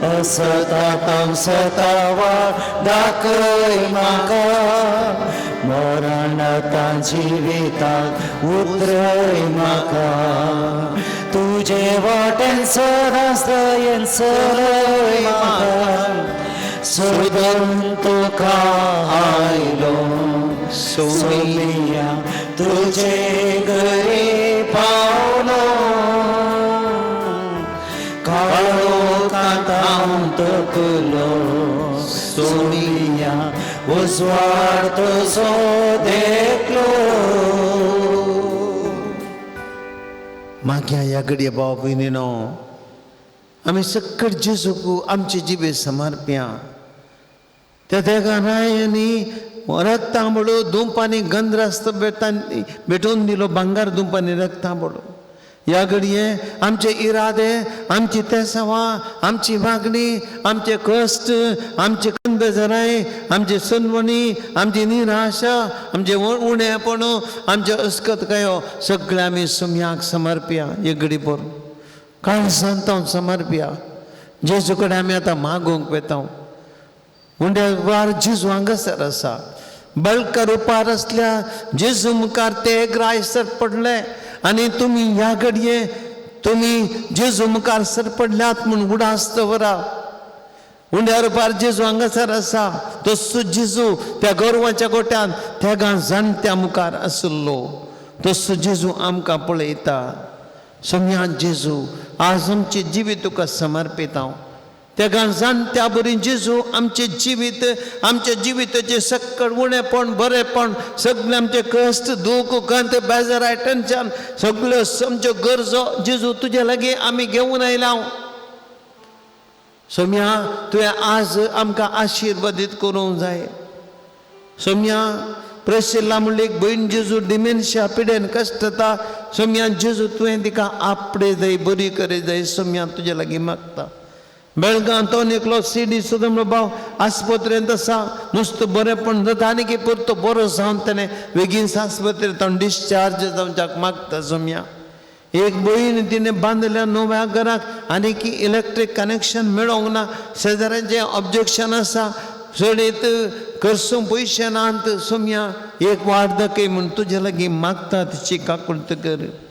असतां सतावा दाखय म्हाका, मरणांत जिविताक उतरय म्हाका, तुजे वाटेन सदांच दयेन चलय म्हाका. सोदून तुका आयलो सोमिया तुजे घरी पावलो, काळो कातां तकलो सोमिया उजवाड तुजो देखलो. मागीर ह्या घडये भाव भयणीनो आमी सक्कड जेजूक आमचे जिबे समर्प्या. त्या तेगा रायांनी रक्तांबळो दुमपांनी गंधरास्त भेटोवन दिलो, भांगर दुमपांनी रक्तांबळो. ह्या घडये आमचे इरादे, आमची तेसावां, आमची मागणी, आमचे कश्ट, आमचे कंदजराय, आमची सनवणी, आमची निराशा, आमचे उणेपण, आमचे अस्कतकायो सगळे आमी सुम्याक समर्प्या. एक घडी पोर काळजांत समर्प्या. जेजू कडेन आमी आतां मागूंक वेता. उंड्या वार जेजू हांगासर आसा. बळकर उपार आसल्या जेजू मुखार ते ग्राय सर पडले आनी तुमी ह्या घडये तुमी जेजू मुखार सर पडल्यात म्हूण उडास दवरा. उंड्या रुपार जेजू हांगासर आसा. तसो जेजू त्या गोरवाच्या गोट्यान त्या जाणट्या मुखार आशिल्लो, तसो जेजू आमकां पळयता. सोम्या जेजू आज आमचें जिवीत तुका समर्पिता. त्या जाणट्या बरी जेजू आमचें जिवीत, आमच्या जिविताचें सक्कड उणेपण बरेपण सगळें आमचें कश्ट दूख खंत बेजाराय टेन्शन सगळ्यो आमच्यो गरजो जेजू तुजे लागीं आमी घेवन आयल्या. सोम्या तुवें आज आमकां आशिर्वादीत करूंक जाय. सोम्या प्रशिल्ला म्हणली एक भयण जेजू डिमेन्शिया पिडेन कश्टता. सोम्या जेजू तुवें तिका आपडे जाय, बरी करे जाय. सोम्या तुजे लागीं मागता. बेळगांव तो एकलो सी डी सुद्दां भाव आस्पत्रेंत आसा, नुस्तें बरेंपण जाता आनी की परतो बरो जावन तेणें बेगीन आस्पत्रेंत डिस्चार्ज जावच्याक मागता. सोम्या एक भयण तिणें बांदल्या नव्या घराक आनी की इलेक्ट्रीक कनेक्शन मेळोंक ना, शेजाऱ्यांचें ऑब्जेक्शन आसा, चडीत करसूं पयशे नात. सोम्या एक वार्धकय म्हूण तुजे लागीं मागता, तिची काकुळट कर.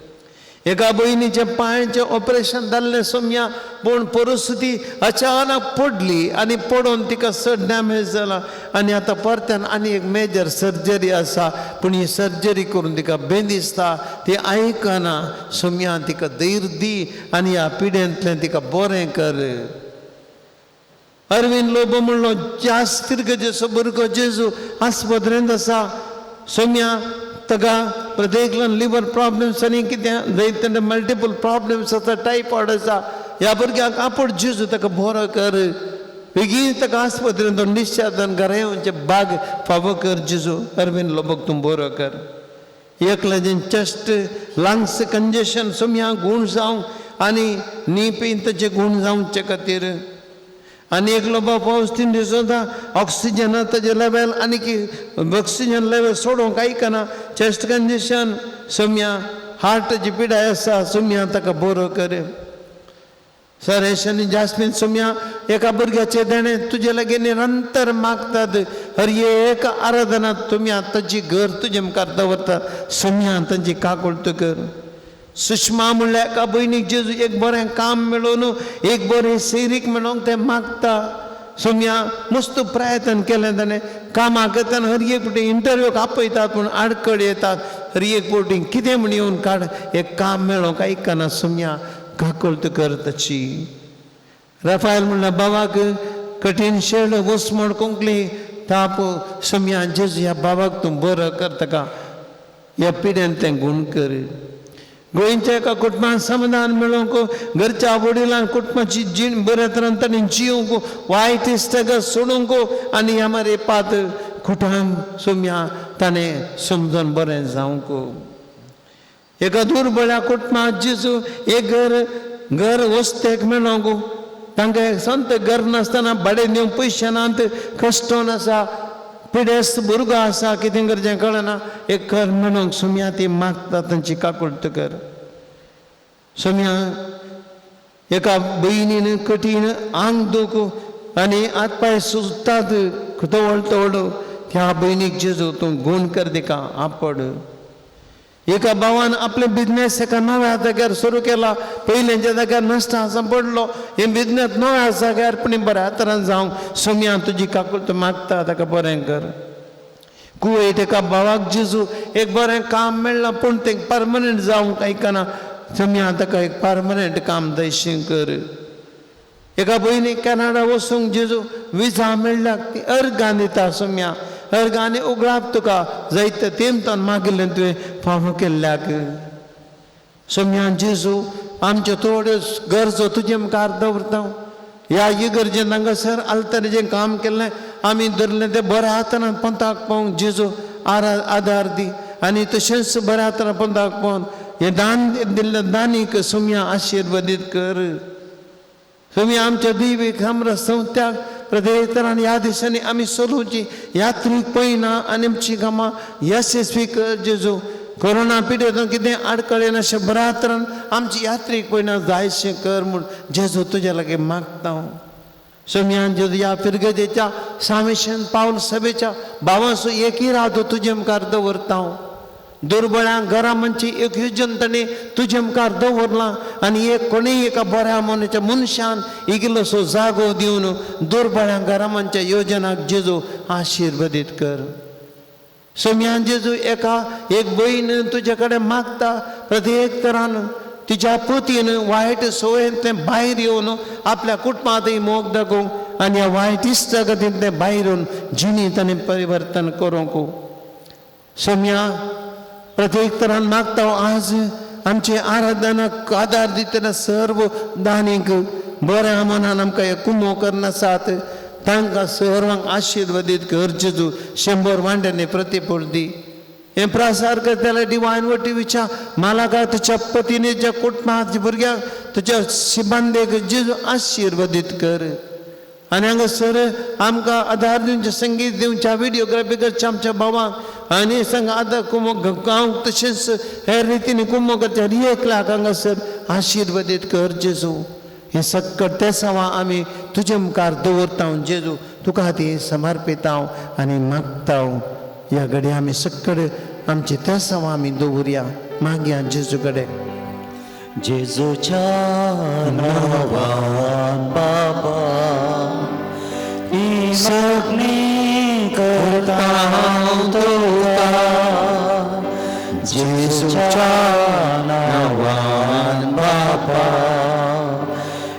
एका भयणीचें पांयचें ऑपरेशन जाल्लें सोम्या, पूण परिस्थिती अचानक पडली आनी पडून तिका चड डॅमेज जाला आनी आतां परत्यान आनी एक मेजर सर्जरी आसा, पूण ही सर्जरी करून तिका बें दिसता, ती आयकना. सोम्या तिका धैर्य दी आनी ह्या पिड्यांतल्यान तिका बरें कर. अरविंद लोबो म्हणलो जास्त फिरगजेचो भुरगो जेजू आस्पत्रेंत आसा. सोम्या ताका प्रत्येकल्यान लिवर प्रॉब्लम्स आनी कितें जायते मल्टिपल प्रॉब्लम्स आसा, टायफॉयड आसा. ह्या भुरग्याक आपूण जेजू ताका बरो कर, बेगीन ताका आस्पत्रेंत डिस्चार्ज जावन घरा येवचें बाग फावो कर जेजू. अरविंद लोबोक तूं बरो कर. एकल्याचें चेस्ट लंग्स कंजेशन सोम्या गूण जावं आनी नी पी ताचे गूण जावचे खातीर. आनी एकलो बाबा पावस 3 दीस जाता ऑक्सिजन ताजें लेवल आनी की ऑक्सिजन लेवल सोडोवंक आयकना, चेस्ट कंजेशन सोम्या हार्टाची पिडाय आसा. सोम्या ताका बरो कर. सरेश आनी जास्मीन सोम्या एका भुरग्याचे देणें तुजे लागीं निरंतर मागतात. हर एक आराधना तुमी ताची घर तुजे मुखार दवरतात सोम्या तांची काकुळट कर. सुषमा म्हणल्यार एका भयणीक जेजू एक बरें काम मेळोवन एक बरें सैरीक मेळोवंक तें मागता. सोम्या मस्त प्रयत्न केलें ताणें कामाक येतना हर एक फावटी इंटरव्यूक आपयतात पूण आडखळ येतात. हर एक फावटी कितें म्हण येवन काड एक काम मेळोवंक आयकना. सोम्या काकुळट कर ताची. रफायल म्हणल्यार बाबाक कठीण शेळ घुसमोड कोंकली ताप. सोम्या जेजू ह्या बाबाक तूं बरो कर ताका ह्या पिड्यान तें गूण कर. गोंयच्या एका कुटुंबान समाधान मेळोवंक घरच्या वडिलांक कुटुंबाची जीण बऱ्या तरान ताणें जिवंक वायट इश्टागत सोडूंक आनी ह्या मारे पात कुटांक सोम्या ताणें समजून बरें जावंक. एका दुर्बळ्या कुटुंबात जेजू एक घर घर वस्तेक मेळोवंक तांकां संत घर नासतना भाडें दिवंक पयशे नात कश्टोन आसा पिडेस्त भुरगो आसा कितें करचें कळना एक घर मेळोवंक सोम्या ती मागता तांची काकुळट कर. सोम्या एका भयणीन कठीण आंग दूख आनी हात पांय सुजतात तवळ तवळ त्या भयणीक जेजू तूं गूण कर तिका आपड. एका भावान आपले बिजनेस एका नव्या जाग्यार सुरू केला. पयलेंच्या जाग्यार नश्ट आसा पडलो हे बिजनेस नव्या जाग्यार पूण बऱ्या तरान जावंक सोम्या तुजी काकुळट मागता ताका बरें कर. कुवेट एका भावाक जेजू एक बरें काम मेळ्ळां पूण तें परमनंट जावंक आयकना. सोम्या ताका एक परमनंट काम दयशें कर. एका भयणीक कॅनडा वचूंक जेजू विजा मेळ्ळ्या ती अर्गां दिता. सोम्या अर्गांनी उगडाप तुका जायते तेमतान मागिल्लें तुवें फावो केल्ल्याक. सोम्या जेजू आमच्यो थोड्यो गरजो तुजे मुखार दवरता. ह्या इगर्जेन हांगासर आल्तरेचें काम केल्लें आमी धरलें तें बऱ्या हातान पंथाक पावोवंक जेजू आदार दी आनी तशेंच बऱ्या हातान पंथाक पावोवन हें दान दिल्लें दानीक सोम्या आशिर्वादीत कर. सोम्या आमच्या देवीक आमकां संवत्याक प्रत्येक तरान ह्या दिसांनी आमी चलोवची यात्रीक पळयना आनी आमची कामां यशस्वी कर जेजू. कोरोना पिडेतून कितें आडखळ येनाशें बऱ्या तरान आमची यात्रीक पळयना जायशें कर म्हूण जेजू तुज्या लागीं मागता हांव. सोम्या जेजू ह्या फिरगजेच्या सामेशन पावल सभेच्या भावांचो एक इरादो तुजे मुखार दवरता हांव. दुर्बळ्यांक घरा म्हणची एक योजन ताणें तुजे मुखार दवरलां आनी एक कोणीय एका बऱ्या मनाच्या मनशान इल्लोसो जागो दिवन दुर्बळ्यांक घरा म्हणच्या योजनाक जेजू आशिर्वादीत कर. सोम्या जेजू एका एक भयण तुजे कडेन मागता प्रत्येक तरान तिच्या पोतीन वायट संवयेंतलें भायर येवन आपल्या कुटुंबांतय मोग दाखोवंक आनी ह्या वायट इश्टागतींतलें भायर येवन जिणेंत ताणें परिवर्तन करूंक. सोम्या प्रत्येक तरान मागता आज आमचे आराधनाक आदार दितना सर्व दानीक बऱ्या मनान आमकां कुमो करनासात तांकां सर्वांक आशिर्वादीत कर जेजू. 100 वांट्यांनी प्रतिपूर दी. हें प्रसार करतल्या डिवायन वटीवीच्या मालाका तुज्या पतीने ज्या कुटुंबाच्या भुरग्यांक तुज्या सिबांदेक जेजू आशिर्वादीत कर. आनी हांगासर आमकां आदार दिवचें संगीत दिवच्या विडियोग्राफी करच्या आमच्या भावांक आनी संग आदार कुमो गावंक तशेंच हेर रितीन कुमो करच्या एकल्याक हांगासर आशिर्वादीत कर जेजू. हें सक्कट तें सवा आमी तुजे मुखार दवरता जेजू तुका ती समर्पिता आनी मागता. ह्या घडये आमी सक्कड आमची तें सवा आमी दवरया मागया जेजू कडेन. जेजूच्या नांवान बाबा ही मागणी करता हांव तुका. जेजूच्या नांवान बाबा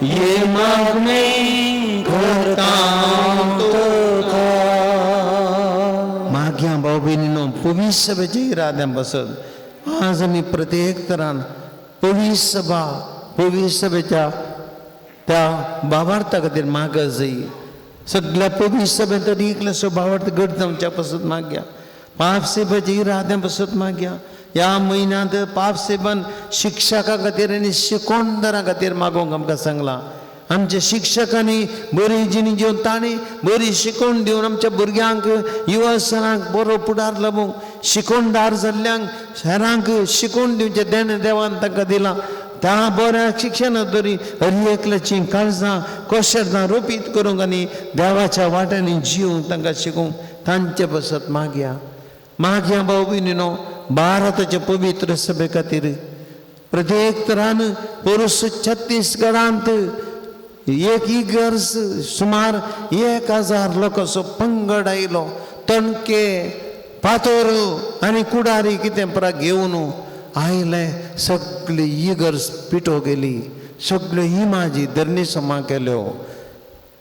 ही मागणी करता हांव तुका. मागया भाव भयणीनो पवित्र सभेच्या इराद्यां बसत आज आमी प्रत्येक तरान पवित्र सभा पवित्र सभेच्या त्या भावार्था खातीर मागत जाय. सगळ्या पवित्र सभेंत तरी एकल्याचो भावार्थ घट जावच्या पासत मागया. पाप सेवेच्या इराद्यां पासत मागया. ह्या म्हयन्यांत पाप सेवन शिक्षकां खातीर आनी शिकोणदारां खातीर मागोवंक आमकां सांगलां. आमच्या शिक्षकांनी बरी जिणी जेवन तांणी बरी शिकवण दिवन आमच्या भुरग्यांक युवसरांक बरो फुडार लाबूंक शिकवणदार जाल्ल्यांक हेरांक शिकवण दिवचें देणें देवान तांकां दिलां. त्या बऱ्या शिक्षणा तरी हर एकल्याची काळजां कोशरदां रोपीत करूंक आनी देवाच्या वाट्यांनी जिवंक तांकां शिकोवंक तांचे पासत मागया. मागया भाव भयणीनो भारताचे पवित्र सभे खातीर प्रत्येक तरान पोरूस छत्तीसगडांत एक इगर्ज सुमार 1000 लोकांचो पंगड आयलो. तणके पातोर आनी कुडारी कितें परा घेवन आयले. सगळी इगर्ज पिटो गेली, सगळ्यो इमाजी धरणी समा केल्यो,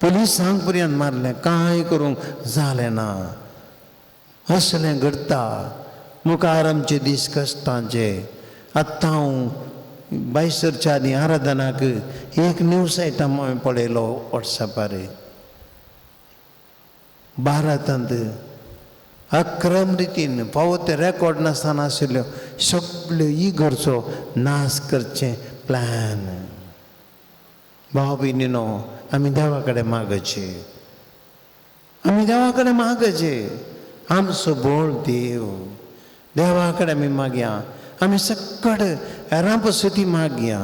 पुलिसांक पर्यंत मारलें, कांय करूंक जालें ना. असलें घडटा. मुखार आमचे दीस कश्टांचे. आतां हांव बायसरच्या आनी आराधनाक एक न्यूज आयटम हांवें पळयलो वॉट्सॅपार. भारतांत अक्रम रितीन फावो ते रेकॉर्ड नासतना आशिल्ल्यो सगळ्यो इगर्जो नाश करचें प्लॅन. भाव भयणीनो आमी देवा कडेन मागचे, आमी देवा कडेन मागचे. आमचो बोळ देव, देवा कडेन आमी मागया. आमी सक्कड हेरां पसती मागया,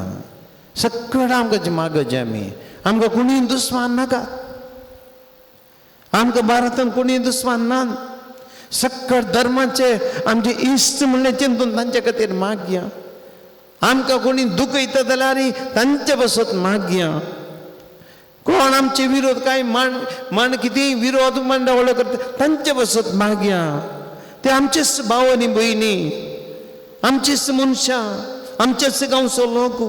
सक्कड आमकां मागचे. आमी आमकां कोणीय दुस्मान नाका, आमकां भारतांत कोणीय दुस्मान ना. सक्कड धर्माचे आमचे इश्ट म्हणलें चिंतून तांचे खातीर मागया. आमकां कोणी दुखयता जाल्यार तांचे पासत मागया. कोण आमचे विरोध कांय मांड मांड कितेंय विरोध मांडा व्हडलो करता तांचे पासत मागया. ते आमचेच भाव आनी भयणी, आमचेच मनशां, आमचेच गांवचो लोक,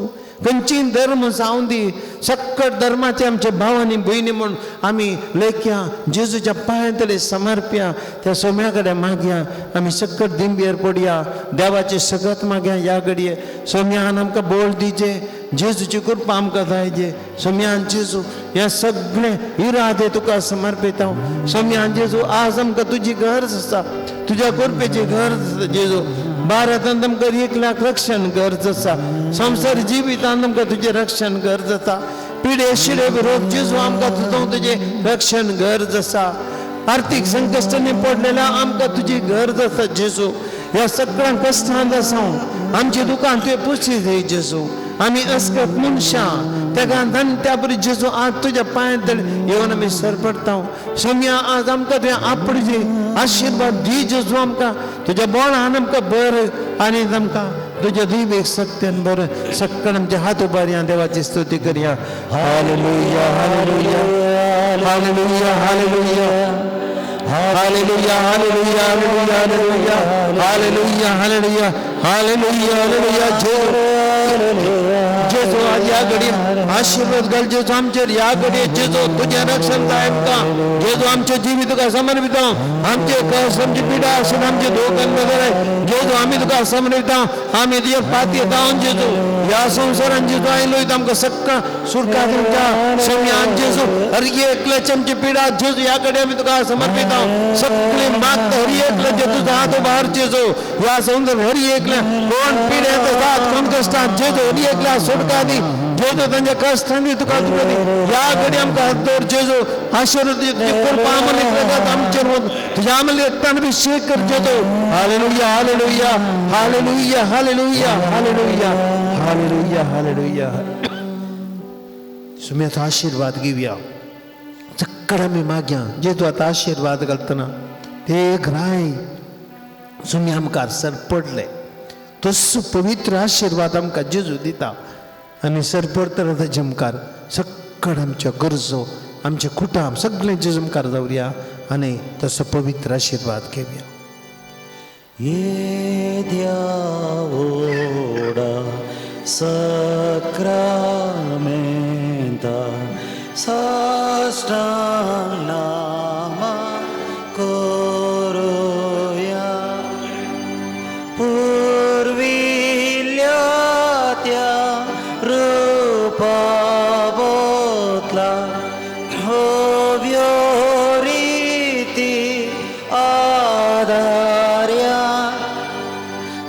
खंयचीय धर्म जावं दी, सक्कड धर्माचे आमचे भाव आनी भयणी म्हूण आमी लेखया जेजूच्या पांयां तले समर्प्या. त्या सोम्या कडेन मागया. आमी सक्कड दिंबेर पडया, देवाचे सगत मागया. ह्या घडये सोम्यान आमकां बोळ दिचे, जेजूची कृपा आमकां जायचे. सोम्यान जेजू हे सगळे इरादे तुका समर्पिता. सोम्यान जेजू आज आमकां तुजी गरज आसा, तुज्या कृपेची गरज आसा जेजू. भारतांत आमकां 1 लाख रक्षण गरज आसा, संवसार जिवितांत आमकां तुजें रक्षण गरज आसा. पिडे शिडे रोग जेजू आमकां तुजो तुजें रक्षण गरज आसा. आर्थीक संकश्टांनी पडलेल्या आमकां तुजी गरज आसा जेजू. ह्या सगळ्या कश्टांत आसा आमची दुकान तुवें पुशी जाय जेजू. आमी अस्कत मनशां तेका त्या बरी जेजू आज तुज्या पांयांत येवन आमी सरपडटा. सोम्या आज आमकां तुवें आपडचे आशिर्वाद दी जेजू. आमकां तुज्या बोळान आमकां बरें आनी आमकां तुज्या दिवेक सत्यान बरें. सक्कड आमचे हात उबारया, देवाची स्तुती करया. Hallelujah, hallelujah, hallelujah, hallelujah, hallelujah, hallelujah, hallelujah, hallelujah, hallelujah, hallelujah, hallelujah. जेजू आज ह्या घडये आशिर्वाद घाल जेजू आमचेर. ह्या घडये जेजू तुजें रक्षण जाय आमकां. जेजू आमचें जिवीत तुका समर्पिता. आमचे कश्ट, आमची पिडा आसून आमचे दोखन वगैरे जेजू आमी तुका समर्पिता. आमी तुजे पाती जावन जेजू ह्या संवसारान जेजू आयलो आमकां सक्का सुटका दिवच्या सोम्यान जेजू. हर एकल्याची आमची पिडा जेजू ह्या कडेन आमी तुका समर्पिता. सगळी मागता हर एकल्याचे तुजो हात उबार जेजू. ह्या संवसार हर एकल्या कोण पिड्यांत आसात, कोण कश्टांत जेजू हर एकल्या सुटका दी जेजू. तांच्या कश्टांनी तुका तुका दी. ह्या घडी आमकां हात दवर जेजू. आशिर्वाद कृपा आमले आमचेर तुज्या आमले एकट्यान अभिषेक कर जेजू. Hallelujah, hallelujah, hallelujah, hallelujah, hallelujah, hallelujah, hallelujah. सुम्याचो आशिर्वाद घेवया. चक्कर आमी मागया जेजू आतां आशिर्वाद घालतना ते घराय सुम्या आमकां सर पडले तसो पवित्र आशिर्वाद आमकां जेजू दिता. आनी सरपडटना ताजे मुखार सक्कड आमच्यो गरजो, आमचें कुटुंब सगळें जेजू मुखार दवरया आनी तसो पवित्र आशिर्वाद घेवया. येद्या सक्रामेंता साष्टांग नामा करूया. पुर्विल्ल्या त्या रुपा बोतला होव्यो रीती आदार्या.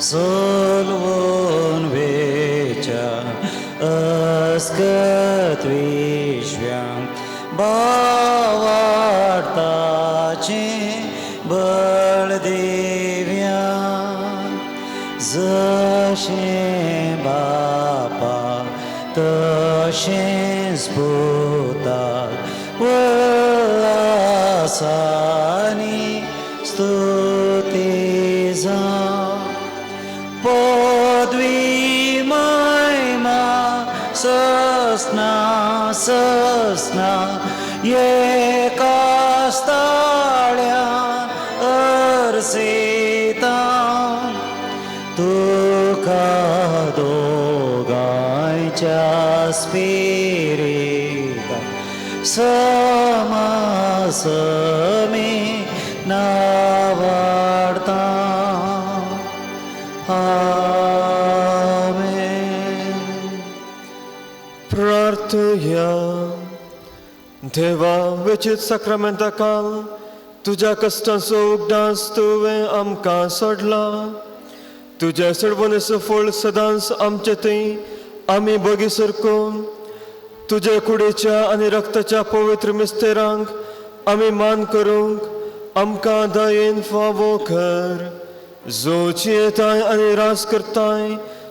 सोलवून वेच्या अस्कत विश्व्यांक भावार्थाचें बळ दिव्या. जशें बापा तशेंच पुताक उल्हासानी स्तुती जावं पदवी महिमा ससना ससना एकाच ताळ्या अर्सिता तुका दोगांयच्या स्पिरिता समासमी नावाडता. आमेन. प्रार्थया. देवा वेचीत साक्रामेंता काल तुज्या कश्टांचो उगडास तुवें आमकां सोडला. तुज्या सडवणेचो फळ सदांच आमचे थंय आमी बगी सरकून तुज्या कुडीच्या आनी रक्ताच्या पवित्र मिस्तेरांक आमी मान करूंक आमकां दयेन फावो कर. जो जियेताय आनी रास करताय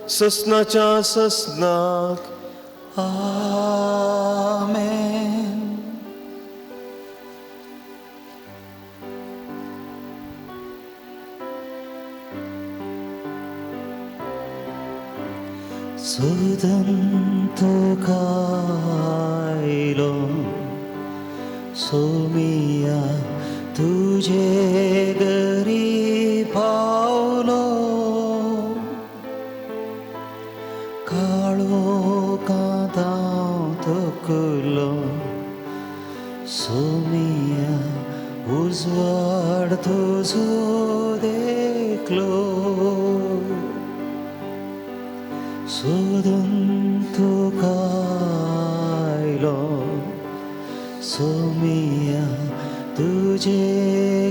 ससनाच्या ससनाक. आमेन. सोदून तुका आयलो सोमिया तुजे घरी पावलो काळो कांतांव तकलो सोमिया उजवाड तुजो देखलो सोदून तुका आयलो सोमिया तुजे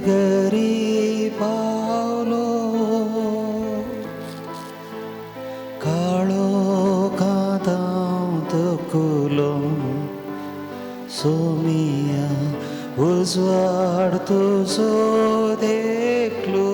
घरी पावलो काळो कांतांव तकलो सोमिया उजवाड तुजो देखलो.